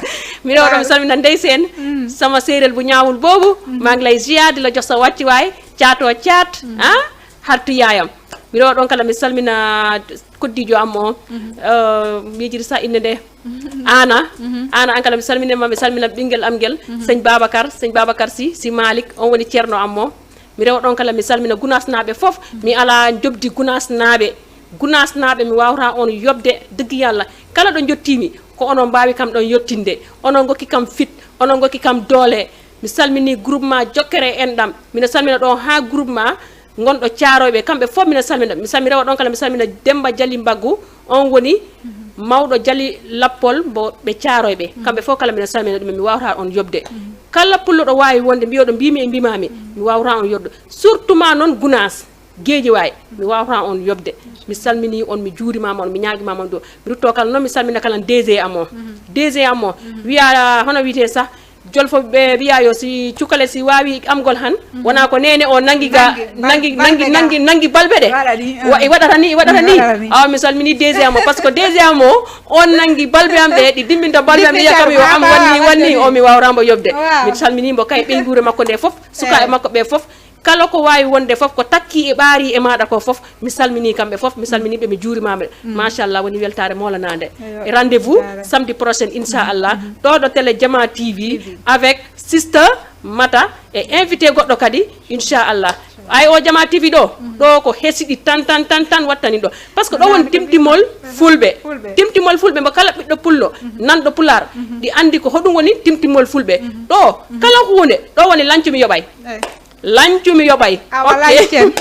Mino waɗa mi salmina Ndey Seen, mm, sama séeréer bu ñaawul boobu. Mhm. Maa ngi lay ziar, di la jox sa wàccuwaay. Caatoo caat, mhm, ah, xaritu yaayam. Mino waɗa ɗon kala mi salmina koddijo am o. Mhm. Euh, miijiri sa innde nde. Mhm. Ana, mhm, Ana an kala mi salmina ma, mi salmina ɓinngel am ngel. Mhm. Sëñ Babacar, sëñ Babacar si, si Malick, on woni ceerno am o. Mi rewa ɗon kala, mi salmina Gunaasnaaɓe fof. Mi alaa njoɓdi Gunaasnaaɓe. Gunaasnaaɓe, mi waawata on yoɓde, dëgg Yàlla. Kala ɗo njottiimi, ko onon mbaawi kam ɗon yottinde. Onon ngokki kam fit, onon ngokki kam doole. Mi salmini groupement Jokkere Enɗam. Mino salmina ɗo haa groupement ngonɗo Caaroyɓe. Kamɓe fof mino salmina. Mi salmi rewa ɗon kala, mi salmina Demba Jali Mbaggu. On woni mawɗo Jali Lappol mbo ɓe Caaroyɓe. Kamɓe fof kala mino salmina ɗumen, mi waawata on yoɓde. Kala pullo ɗo waawi wonde, mbiyoɗo mbimi e mbimami, mi waawata on yoɓde. Surtout ma noon Gunaas, Geejiwaay, mi waawata on yoɓde. Mi salmini on, mi juurimama on, mi ñaagimama on ɗo. Mi rutto kala noon, mi salmina kala D G am o. D G am o, wiya, hono wiyete sah, Jolfo ɓe wiya yo si cukale si waawi amgol han, wona ko neene o nangi ga, nangi, nangi, nangi, nangi balbe ɗe. Waɗa ni, wa-, i waɗata ni, i waɗata ni. Waɗata ni. Awa, mi salmini D G am o, parce que D G am o, on nangi balbe am ɗe, ɗi dimminta balbe am, wiya kam yo am wanni, wanni, o mi waawata mbo yoɓde. Waaw. Mi salmini mbo kay ɓeynguure makko nde fof, sukaaɓe makko ɓe fof, kala ko waawi wonde fof, ko takki e ɓaari e maaɗa ko fof, mi salmini kamɓe fof, mi salmini ɓe, mi juurimama ɓe. Machallah, woni weltaare moolanaande. Eyyo, e rendez-vous samedi prochain, inchallah, ɗo ɗo télé Jama T V avec Sister Mata e invité goɗɗo kadi, inchallah. Ay o Jama T V ɗo, ɗo ko hesiɗi tan, tan, tan, tan wattani ɗo. Parce que ɗo woni timtimol fulɓe. Fulɓe. Timtimol fulɓe, mbo kala ɓiɗɗo pullo, nanɗo pulaar, ɗi andi ko hoɗum woni timtimol fulɓe. Ɗo, kala huunde, ɗo woni lancu mi yoɓay. Eyyi. Lancu mi yoɓay. Awa, ok. Lancen.